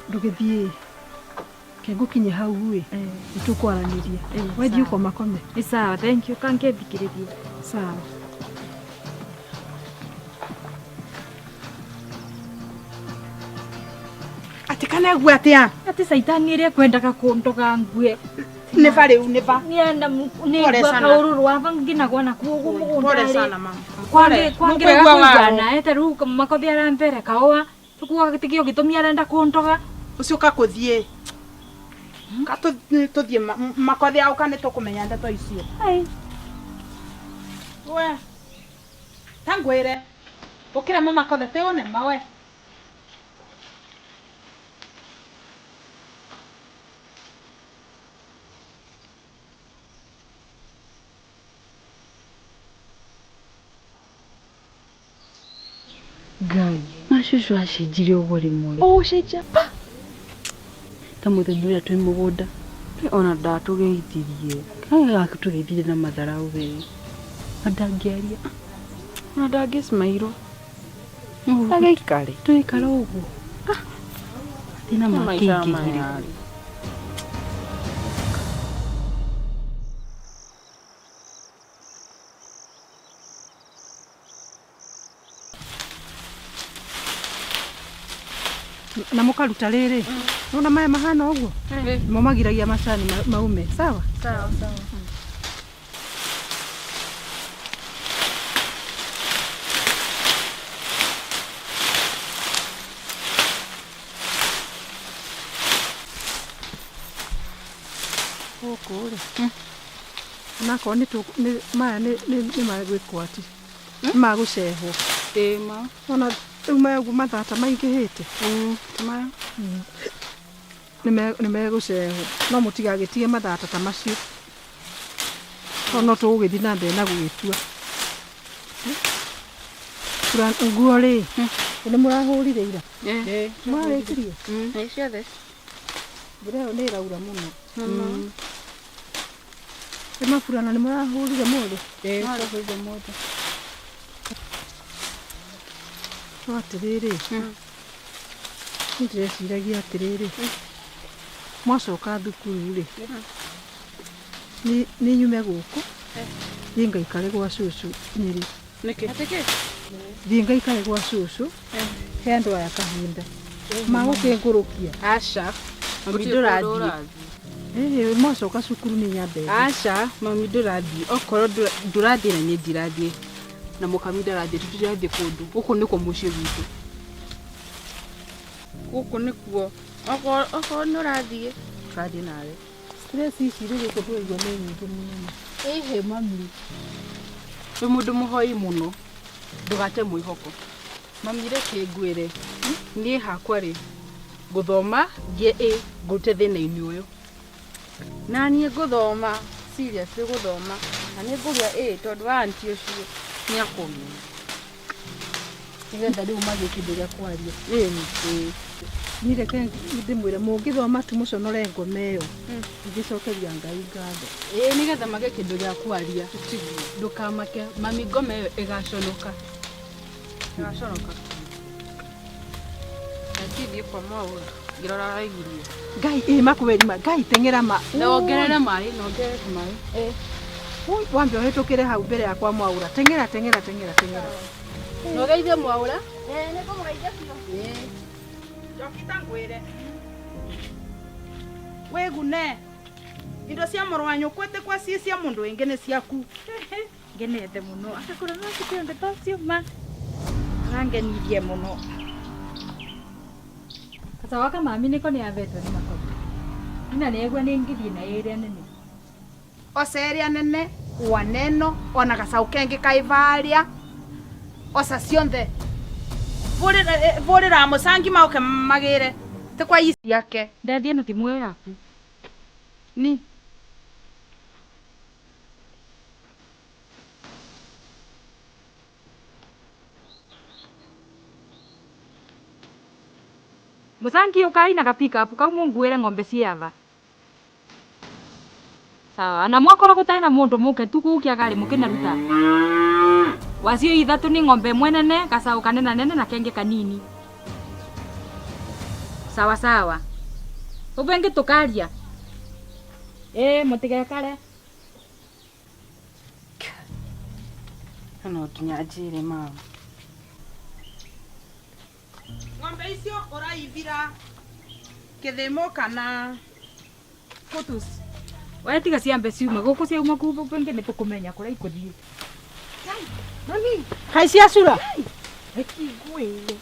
Ndũgĩthiĩ ke ngũkinye hau ĩ nĩtũkwaranĩria. Wethiĩ ũkomakome. Nĩ sawa, thank you. Kangethikĩrĩrie. Sawa. Anegua atia? Ati caitani ĩrĩa kwendaga kũndoga ngue. Nĩ ba rĩu nĩ ba? Nienda Pole nĩngua sana. kaũrũrũ wava nginagwa nakuo ũguo mũgũnda Pole rĩ. sana mama. Kwangi kwangirega Nũkũigua waro. kũigana ete rĩu makothi arambere kaũa tukuga gĩtikio gĩtũmi arenda kũndoga. Ũcio ka kũthiĩ. Ka tũthiĩ makothi auka nĩ tũkũmenya ndeto icio. Ai. We. Ta ngwĩre. Ũkĩra mama kothe te ũnema we. Ngai macucu acenjirie ũguo rĩmwe ũgũcenjia pa ta mũthenya ũrĩa twĩ mũgũnda Ona ndatũgeithirie. Gakĩtũgeithirie na matharau we na ndangĩaria Ona ndangĩcimairwo. Agĩikare. Tũgĩikara ũguo thĩna makĩingĩhire. Na mũkaruta rĩrĩ nona maya mahana ũguo mo magiragia macani maume sawa. Sawa sawa. Gũkũ rĩ onakorwo nĩ maya nĩ magwĩkwo atĩ nĩ magũcehwo. Ĩĩ ma. Ona rĩu maya ũguo mathata maingĩhĩte. Maya. Nĩ megũcehwo no mũtigagĩtige mathata ta macio tondũ no tũgũgĩthiĩ na mbere na gũgĩtua. Nguo rĩ nĩ mũrahũrire ira? Mwarĩkirie? Nĩ ciothe. Mbura ĩyo nĩ ĩraura mũno. Ĩ maburana nĩ mũrahũrire mothe? Marahũrire mothe. No atĩrĩrĩ niĩ ndĩreciragia atĩrĩrĩ mwacoka thukuru rĩ nĩ nyume gũkũ thiĩ ngaikare gwa cũcũ Nyĩrĩ. Nĩkĩ? Thiĩ ngaikare gwa cũcũ he andũ aya kahinda magũkĩngũrũkia. Aca. Mami ndũrathiĩ. Ĩĩ mwacoka cukuru nĩ nyambe thiĩ. Aca mami ndũrathiĩ. Okorwo ndũrathiĩ na niĩ ndirathiĩ na mũkami ndarathiĩ tũtirathiĩ kũndũ. Gũkũ nĩkuo mũciĩ gwitũ. Gũkũ nĩkuo. Okorwo nĩ ũrathiĩ tũrathiĩ nawe. Stress ici rĩ gũkũ tũraigua nĩ nyingĩ mũno. Ĩhĩ mami. Wĩ mũndũ mũhoi mũno. Ndũgate mwĩhoko. Mami reke ngwĩre. Niĩ hakwa rĩ ngũthoma ngĩe ĩ ngũrute thĩna-inĩ ũyũ. Na niĩ ngũthoma seriously gũthoma na nĩ ngũgĩa ĩ tondũ wa aunty ũcio nĩ akũmenya. Nĩgetha rĩu magĩe kĩndũ gĩa kwaria. Ĩni ĩĩ. Niĩ reke ndĩmwĩre mũngĩthoma tu mũconore ngoma ĩyo ingĩcokeria Ngai ngatho. Ĩĩ nĩgetha magĩe kĩndũ gĩa kwaria. Ndũkamake mami ngoma ĩyo ĩgaconoka. Ĩgaconoka. Reke thiĩ kwa Mwaũra ngĩrora araigirie. Ngai ĩ makweri ma Ngai teng'era ma. Na wongerere maĩ na wongerere maĩ. Wambe ũhĩtũkĩre hau mbere ya kwa Mwaũra. Teng'era teng'era teng'era teng'era. Na ũgeithie Mwaũra. Njoki ta ngwĩre. Wĩgune. Indo cia mũrũ wa nyũkwa ĩtĩkwa ciĩ cia mũndũ wĩngĩ nĩ ciaku. Ngenete mũno akakũra no cikĩo ndeto cio ma arangenirie mũno. Gacaũ gaka mami nĩko nĩ avetwo nĩ makothi. Ina nĩegua nĩ ngithiĩ na ĩrĩa nene. Oca ĩrĩa nene waneno ona gacaũ kengĩ kaĩ varia oca cionthe vũrĩra mũcangi maũke magĩre tĩ kwa ciake. Ndathiĩ na thimũ ĩyo yaku. Ni. Mũcangi ũkai na ga pick up kau mũnguĩre ng'ombe ciava. Sawa na mwakorwo gũtarĩ na mũndũ mũke tu kũu kĩagarĩ mũkĩnaruta. Wacio ithatũ nĩ ng'ombe ĩmwe nene gacaũ kanena nene na kengĩ kanini. Sawa sawa. Ũguo ĩngĩ tũkaria. Ĩĩ mũtigekare. No nginya njĩre mama. Ng'ombe icio ũraibira Kithimo kana Kutus. We tiga ciambe ciume guku ciauma kuu kwingi ni tukumenya kuria ikuthii. Mami, Kai ciacura rekigwire.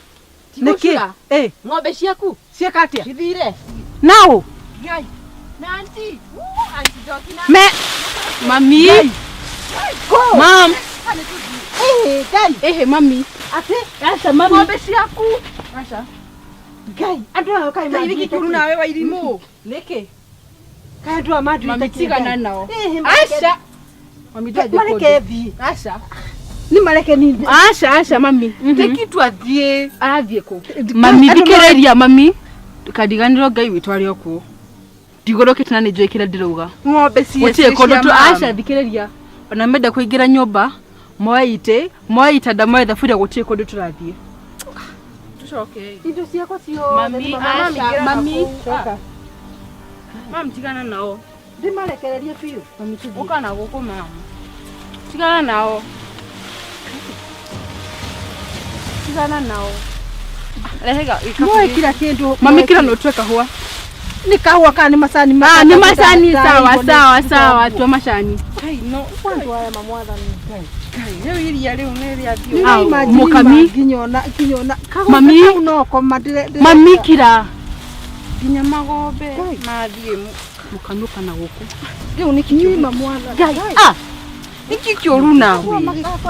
niki eh Ng'ombe ciaku cieka atia ithire. nao Ngai. Na auntie. Woo, auntie Njoki na me Mami. go Mam. eh ngai Ehe mami. ati aca mami Ng'ombe ciaku. Aca. ngai andu aya kai Ngai niki kiuru nawe wa irimu. Niki. kai andu aya manduite Mami tigana nao. Eh, Aca. Mami ndathi mareke thi Aca. ni mareke ni Aca aca mami. Teki twathie. Arathiĩ kũ? Mami thikĩrĩria mami. Ndũkariganĩrwo Ngai witũ arĩ o kuo. Ndigũrũkĩte na nĩ njũĩ kĩrĩa ndĩrauga. Ng'ombe ciĩ Gũtirĩ kũndũ tu aca thikĩrĩria. Ona menda kũingĩra nyũmba moe itĩ moe itanda moe thaburia gũtirĩ kũndũ tũrathiĩ. Tucoke. indo ciakwa ciothe Mami aca mami. coka Mam tigana nao. ndimarekererie biũ Mami tũthiĩ. Uka na guku mam. Tigana nao. Tigana nao. Rehe moe kila kindu Mami kira no tue kahũa. ni kahũa kana ni macani Ah, ni macani sawa sawa sawa tua macani. Kai no. Andu aya mamwathani ngai Kai rĩu iria rĩu nĩ rĩathiĩ. Au, Nĩũraimagine mũkami. nginyona nginyona Mami. kau no koma ndire Mami kira. Nginya magombe Ngai. mathiĩ. Mũkami ũka na gũkũ. Rĩu nĩkĩ ni mamwathani Ngai ah nĩkĩ kĩũru nawe?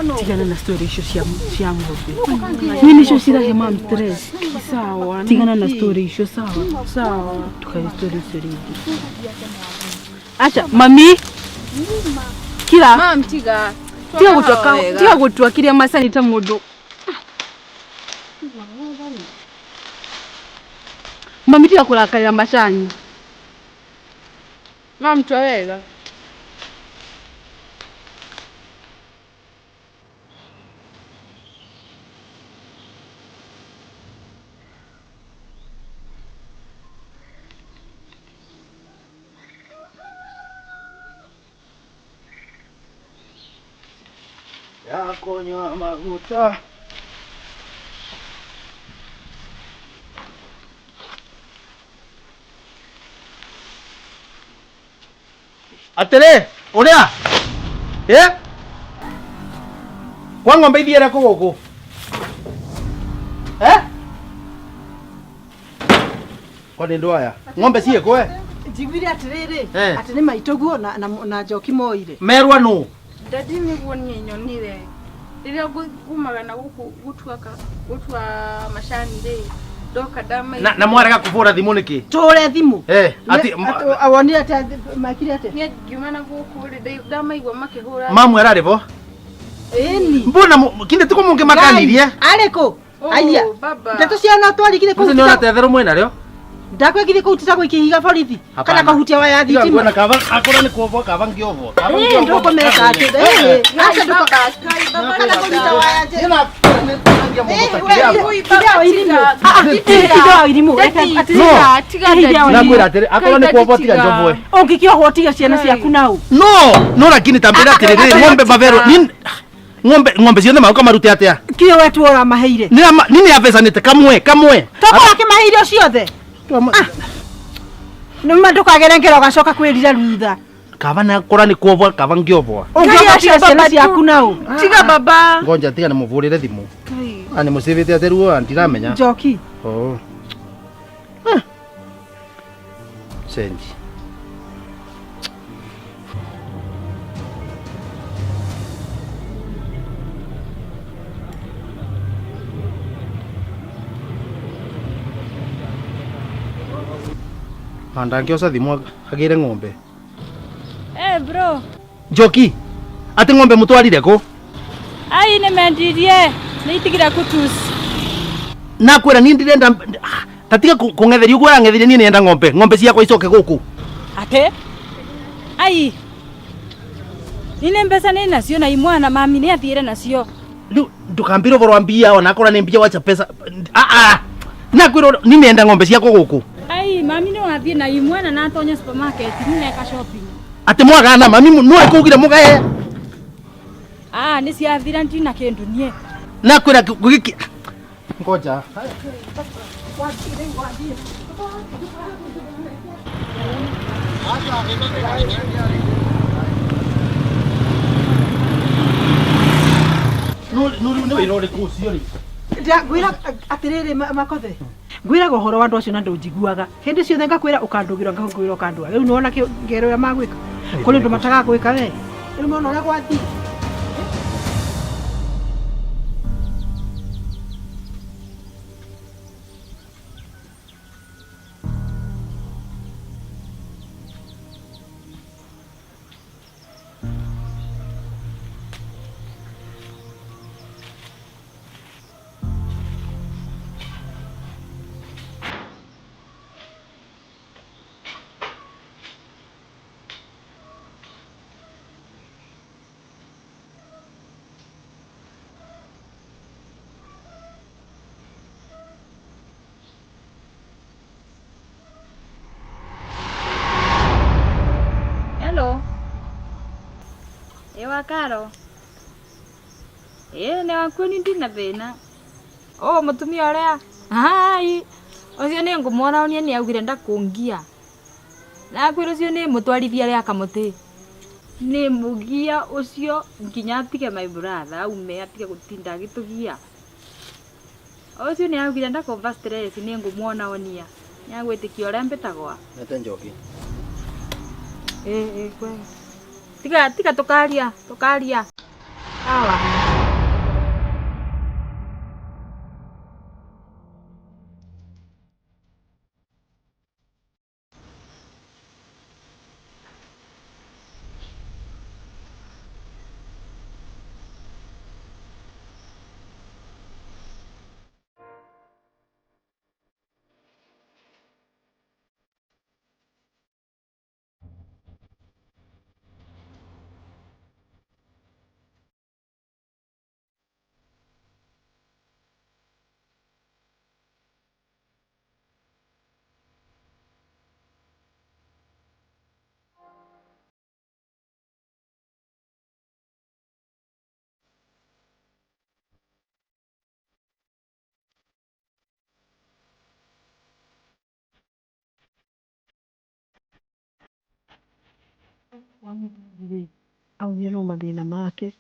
no Tigana na story icio cia cia ng'ombe. Ni nicio cirahe mam stress. Sawa. Tigana na story icio sawa. Sawa. Tukae story icio rĩngĩ. Acha mami. Kira. Mam tiga. Tiga gũtua tiga gũtua kĩrĩa macani ta mũndũ. Mami tiga kũrakarĩra macani. Mam tua wega. Ya kunywa maguta. Atĩrĩ, ũrĩa? Ĩ? Kwa ng'ombe ithiĩre kũ gũkũ? Eh? Kwa nĩ ndũ aya? Ng'ombe ciĩ kũ we? njiguire atiriri Eh. ati ni maitoguo na na, na njoki moire Merwa nũ? Dadi nĩguo niĩ nyonire rĩrĩa ngumaga na gũkũ gũtua gũtua macani rĩ ndoka ndamaigua Na, na mwarega kũbũra thimũ nĩkĩ? tũre thimũ Eh, ati awonire ati maikire ati niĩ ngiuma na gũkũ rĩ ndamaigua makĩhũra mamu ararĩ bo? ĩni Mbona kinde tiko mũngĩmakanirie? arĩ kũ Oh, aya baba. ndeto cia no twarigire kũu Ũcio nĩona tetherũ mwĩnarĩo? ndakwĩgire kũu tita gwĩkĩhiga borithi kana Hapana. kahutia waya Tiga thitima nguona kaba akora nĩ kuombwo kaba ngĩombwo. Kaba Ĩĩ, ngĩombwo. ndũkũmeka atĩ ĩĩ aca ndũko kana kũnyita waya nje Nakwĩra atĩrĩ akorwo nĩ kuombwo tiga njobwe. ũngĩkĩohwo tiga ciana ciaku nau No, no lakini tambĩra atĩrĩrĩ ng'ombe mavero ni ng'ombe ng'ombe ciothe maũka marute atĩa? kĩo we tu ũramaheire Nini avecanĩte kamwe kamwe. toko akĩmaheire ciothe nĩma ndũkagere ngero ũgacoka kwĩrira rutha Kaba na kora nĩ kuombwo kaba ngĩombwo. ũngĩohwo tiga ciana ciaku nau tiga baba Ngonja tiga nĩmũbũrĩre thimũ. Ah nĩmũcĩvĩte atĩ ruo ndiramenya. njoki Oh. Ah. Senji. Andangĩoca thimũ agĩre ng'ombe. Eh bro, Njoki, atĩ ng'ombe mũtwarire kũ? ai nĩmendirie nĩ itigire kutus. Nakwĩra niĩ ndirenda ah, ta tiga kũng'etheria ũguo ũrang'etheria niĩ nĩenda ng'ombe ng'ombe ciakwa icoke gũkũ. Ate? Ai. Nine mbeca nĩ nacio na imwana mami nĩ athiĩre nacio. Rĩu ndũkambĩre ũboro wa mbia ona akorwo nĩ mbia wacha pesa. Ah ah. Nakwĩra niĩ nĩenda ng'ombe ciakwa gũkũ. Ai mami nĩ wathiĩ na imwana na atonya supermarket nĩ shopping. Atĩ mwagana mami nũ ĩkũgire mũgae. Ah nĩ ciathira ndina kĩndũ niĩ. Nakwĩra gũgĩki ngoja. No no rĩu nĩ wĩra ũrĩkũ ũcio rĩ? Ngwĩra atĩrĩrĩ makothe ngwĩraga ũhoro wa andũ acio na ndũnjiguaga hĩndĩ ciothe ngakwĩra ũkandũgĩra ngakwĩra ũkandũa rĩu nĩwona ngero ũrĩa magwĩka kũrĩ ũndũ matagagwĩka we rĩu nĩwona ũrĩa gwathiĩ. Hello. Ĩ wa Karo. Ĩ nĩ wakuo ni ndina thĩna. Ũ mũtumia ũrĩa. Hai. Ũcio nĩ ngũmuona onie nĩ augire ndakũngia. Na akwĩra ũcio nĩ mũtwarithia rĩa kamũtĩ. Nĩ mũgia ũcio nginya atige my brother aume atige gũtinda agĩtũgia. Ũcio nĩ augire ndakũmba stress nĩ ngũmuona onia. Nĩ agwĩtĩkia ũrĩa mbĩtagwa. Nete njoki. Ĩ ĩ kwega. Tiga tiga tũkaria tũkaria. Sawa. Aumire no mathĩna make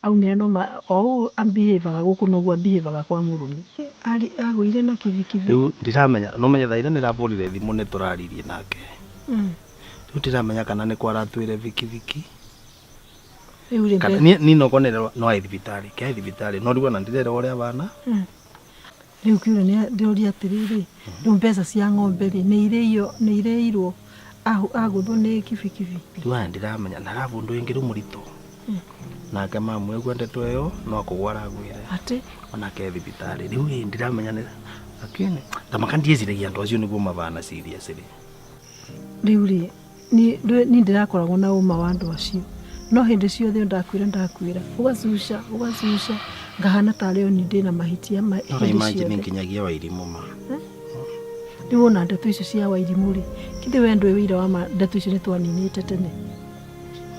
aumire no o ũũ ambihĩvaga gũkũ noguo ambihĩvaga kwa mũrũme agũire na kibikibi. Rĩu ndiramenya no menye thaa iria nĩrabũrire thimũ nĩ tũraririe nake. Rĩu ndiramenya kana nĩ kwaratwĩre bikibiki. Rĩu rĩ Kana ni no konere no ai thibitarĩ ke ai thibitarĩ no rĩu ona ndirerwo ũrĩa bana. Rĩu kĩũria nĩ ndĩroria atĩrĩrĩ rĩu mbeca cia ng'ombe rĩ nĩ irĩio nĩ irĩirwo agũthwo nĩ kibikibi. Rĩu aya ndiramenya na arabu ũndũ ũngĩ rĩu mũritũ. Nake mamu aigua ndeto ĩyo no kũgwa aragwire. Atĩ? Onake thibitarĩ rĩu ĩ ndiramenya nĩ lakini tamaka ndieciragia andũ acio nĩguo mabana serious rĩ. Rĩu rĩ ni ndĩrakoragwo na ũma wa andũ acio no hĩndĩ ciothe ndakwĩra ndakwĩra ũgacuca ũgacuca ngahana tarĩ o ni ndĩna mahĩtia No hĩndĩ imagine ciothe. nginyagia Wairimũ ma. Rĩu wona ndeto icio cia Wairimũ rĩ kithĩ we ndũĩ ũira wa ma ndeto icio nĩ twaninĩte tene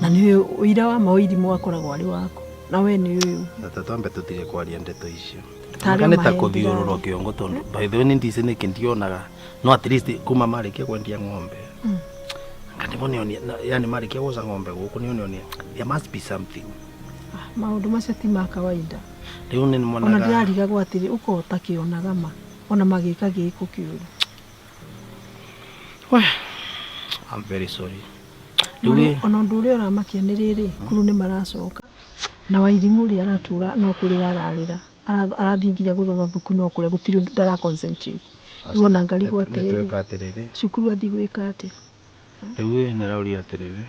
na nĩ ũira wa ma Wairimũ akoragwo arĩ waku na we nĩ ũyũ. Tata twambe tũtige kwaria ndeto icio. Tarĩ Maka nĩ ta maheni kũthiũrũrwo ndĩraria. kĩongo tondũ by the way nĩ ndici nĩkĩ ndionaga no at least kuma marĩkia kwendia ng'ombe. Nga nĩo yani marĩkia gũca ng'ombe gũkũ nĩo nĩonia there must be something. Maũndũ macio ti ma kawaida. Rĩu nĩ Ona monaga ndĩrarigagwo atĩrĩ ũkahota kĩonaga ma ona magĩka gĩko kĩũru. I'm very sorry. Rĩu ĩ Ona ũndũ ũrĩa ũramakia nĩ rĩrĩ kuru nĩ maracoka na Wairimũ rĩ aratura no kũrĩra ararĩra arathiĩ nginya gũthoma mbuku no kũrĩa gũtirĩ ũndũ ndara concentrate. Rĩu ona ngarigwo atĩrĩrĩ nĩtweka atĩrĩrĩ cukuru athiĩ gwĩka atĩa. Rĩu ĩ nĩrauria atĩrĩrĩ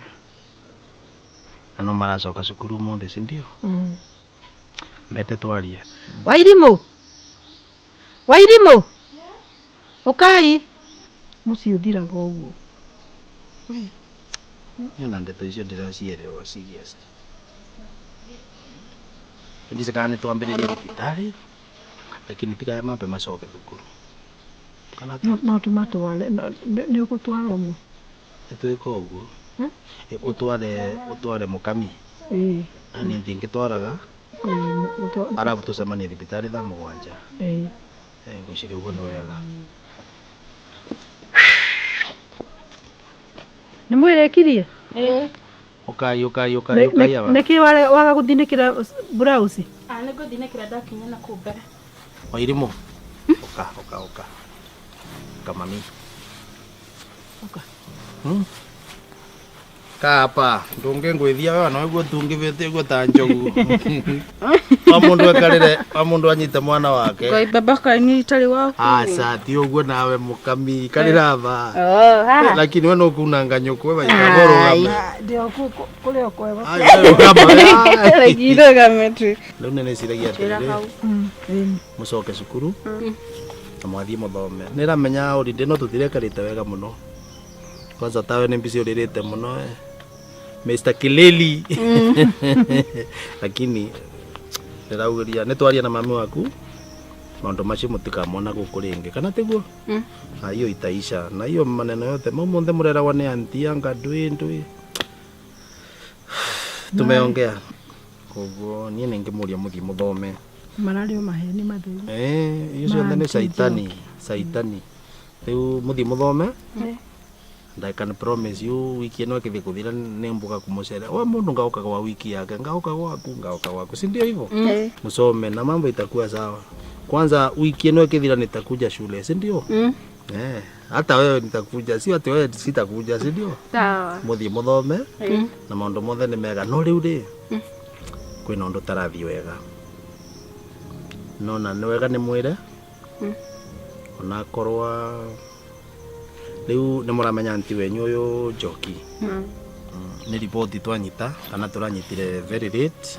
na no maracoka cukuru ũmũthĩ si ndio? Mete twarie. Wairimũ Wairimũ ũkai mũciĩ ũthiraga ũguo. Niĩ ona ndeto icio ndĩracielewa serious. Ndici kana nĩtwambĩrĩrie thibitarĩ lakini tiga mambe macoke thukuru. Kana No tũmatware nĩ ũgũtwara ũmwe. nĩtwĩka ũguo ũtware ũtware mũkami Ĩĩ. na niĩ ndingĩtwaraga arabu tũcemanie thibitarĩ thaa mũgwanja. Ĩĩ. Ngwĩciria ũguo nĩ wega. Nĩ mwĩrĩkirie? Ukai ukai ukai ukai aba. Nĩkĩ waga gũthinĩkĩra blouse? Ah, nĩ ngũthinĩkĩra ndakinya na kũu mbere. Wairimu. Uka uka uka. Uka mami. Uka. Kapa ndũngĩngũithia we ona ũguo tungĩbĩte ũguo ta njogu. Wa mũndũ ekarĩre, wa mũndũ anyite mwana wake. Ngai baba kaĩ niĩ itarĩ waku. Aca ti ũguo nawe mũkami ikarĩra tha. Oh, haha. Lakini we nũkunanga nyũkwe waikara ũrũgame. Ndĩ o kũrĩa o kwega. Ai, we rũgama we. Ai. Rũgame tu. Rĩu nĩ nĩciragia atĩrĩrĩ, mũcoke cukuru na mwathiĩ mũthome. Nĩramenya holiday no tũtirekarĩte wega mũno. Kwanza tawe nĩ mbici ũrĩrĩte mũno eh. Mr. Kileli. Lakini ndĩraugĩria nĩ twaria na mami waku maũndũ macio mũtikamona gũkũ rĩngĩ kana tiguo? Na hiyo itaisha na hiyo maneno yote mau monthe mũreragwo nĩ anti anga ndui ndui tumeongea koguo niĩ nĩngĩmũria mũthiĩ mũthome. Mararĩ o maheni matheri. Eh, icio ciothe nĩ caitani caitani rĩu mũthiĩ mũthome and I can promise you wiki ĩno ĩkĩthiĩ kũthira nĩ mbuga kũmũcera wa mũndũ ngaũka gwa wiki yake ngaũka gwaku ngaũka gwaku si ndio hivyo? Msome na mambo itakuwa sawa. Kwanza wiki ĩno ĩkĩthira nitakuja shule si ndio? Eh, hata wewe nitakuja sio ati wewe sitakuja si ndio? Sawa. Mũthiĩ mũthome na maũndũ mothe nĩ mega no rĩu rĩ kwĩna ũndũ ũtarathiĩ wega nona nĩ wega nĩ mwĩre onakorwa rĩu nĩ mũramenya anti wenyu ũyũ Njoki. Nĩ riboti twanyita kana tũranyitire very late.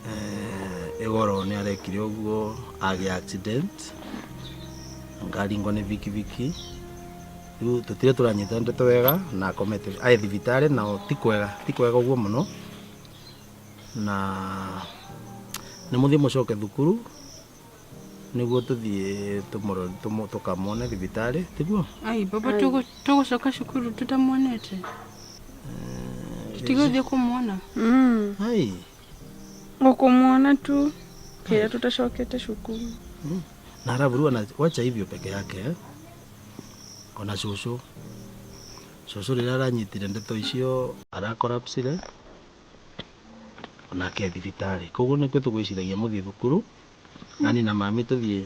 Eh, ĩgoro nĩ arekire ũguo agĩa accident ngaringwo nĩ bikibiki rĩu tũtirĩ tũranyita ndeto wega na akomete aĩ thibitarĩ na ti kwega ti kwega ũguo mũno na nĩ mũthiĩ mũcoke thukuru nĩguo tũthiĩ tũkamwone thibitarĩ tiguo? Ai baba tũgũcoka cukuru tũtamuonete. Tũtigũthiĩ kũmuona. Ai Ngũkũmuona tu kĩrĩa tutacokete cukuru. Na arabu ana wacha hivyo peke yake eh? Ona cũcũ cũcũ rĩrĩa aranyitire ndeto icio arakorapsire onake thibitarĩ koguo nĩkĩo tũgwĩciragia mũthiĩ thukuru nani na mami tũthiĩ.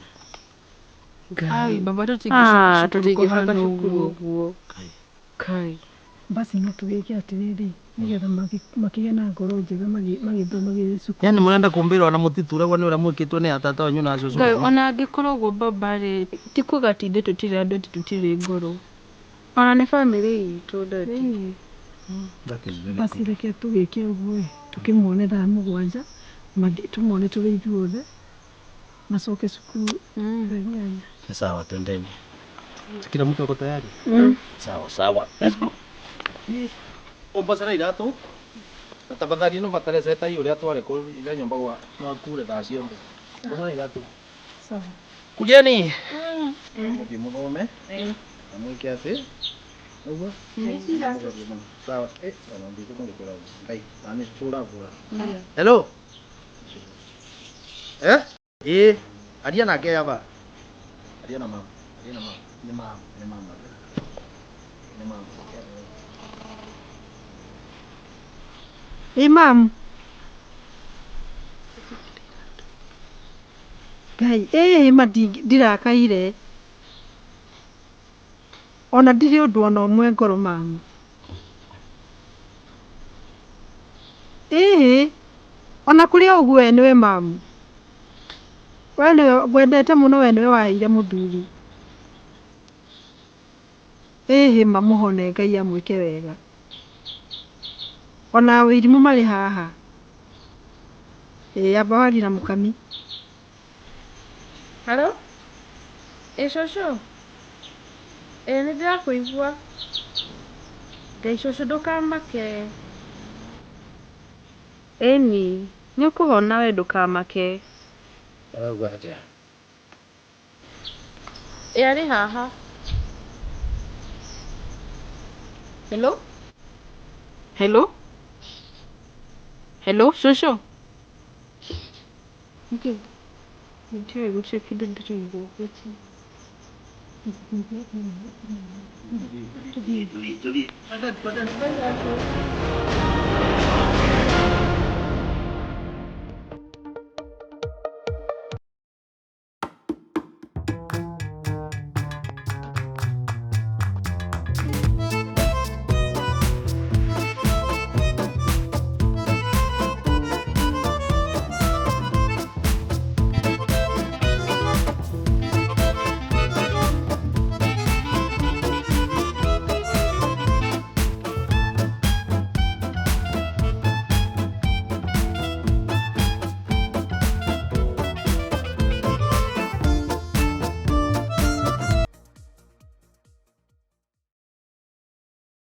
Ai baba tũtingĩcoka cukuru Tũtingĩcoka kũhana cukuru ũguo. ũguo. Kai. Kai. Basi no tũgĩke atĩrĩrĩ nĩgetha makĩgĩe na ngoro njega magĩthoma gĩ cukuru. Yani mũrenda kũmbĩra ona mũtituragwo nĩ ũrĩa mwĩkĩtwo nĩ atata wanyu na cũcũ? Ngai ona angĩkorwo ũguo baba rĩ ti kuga atĩ ithuĩ tũtirĩ andũ atĩ tũtirĩ ngoro. Ona nĩ bamĩrĩ itũ daddy. That is very Basi good. reke tũgĩke ũguo ĩ tũkĩmuone thaa mũgwanja tũmuone tũrĩ ithuothe macoke cukuru thaa inyanya. Ni sawa twendeni. Kila mtu ako tayari? Sawa sawa. Let's go. Umbacera iratũ na tafadhali no batare ceta ũrĩa tware kũ ira nyũmba gwa no akure thaa ciothe. Umbacera iratũ. Sawa. Kujeni. Mũthiĩ mũthome na mwĩke atĩ ũguo. Sawa. Eh, ona ndikũ mũgĩkũra. Ngai, na nĩ bura bura. Hello. Eh? Ĩ, aria nake aba. Aria na mama. Aria na mama. Nĩ mama, nĩ mama. Nĩ mama. Ĩ mam. Ngai, ĩ ma ndirakaire. Ona ndirĩ ũndũ ona ũmwe ngoro mamu. Ĩhĩ, ona kũrĩ o ũguo we nĩwe mamu. We nĩwe ngwendete mũno we nĩwe waheire mũthuri. Ĩhĩ mamũhone Ngai amwĩke wega. Ona wĩirimũ marĩ haha. Ĩ amba warie na mũkami. Halo? Ĩ cũcũ? Ĩ nĩ ndĩrakũigua. Ngai cũcũ ndũkamake. Ĩni, nĩ ũkũhona we ndũkamake. Arauga atĩa? Ĩ arĩ haha. Hello? Hello? Hello, cũcũ? Nĩkĩ? Ndiũĩ gũtirĩ kĩndũ ndĩraigua. Tũthiĩ, tũthiĩ.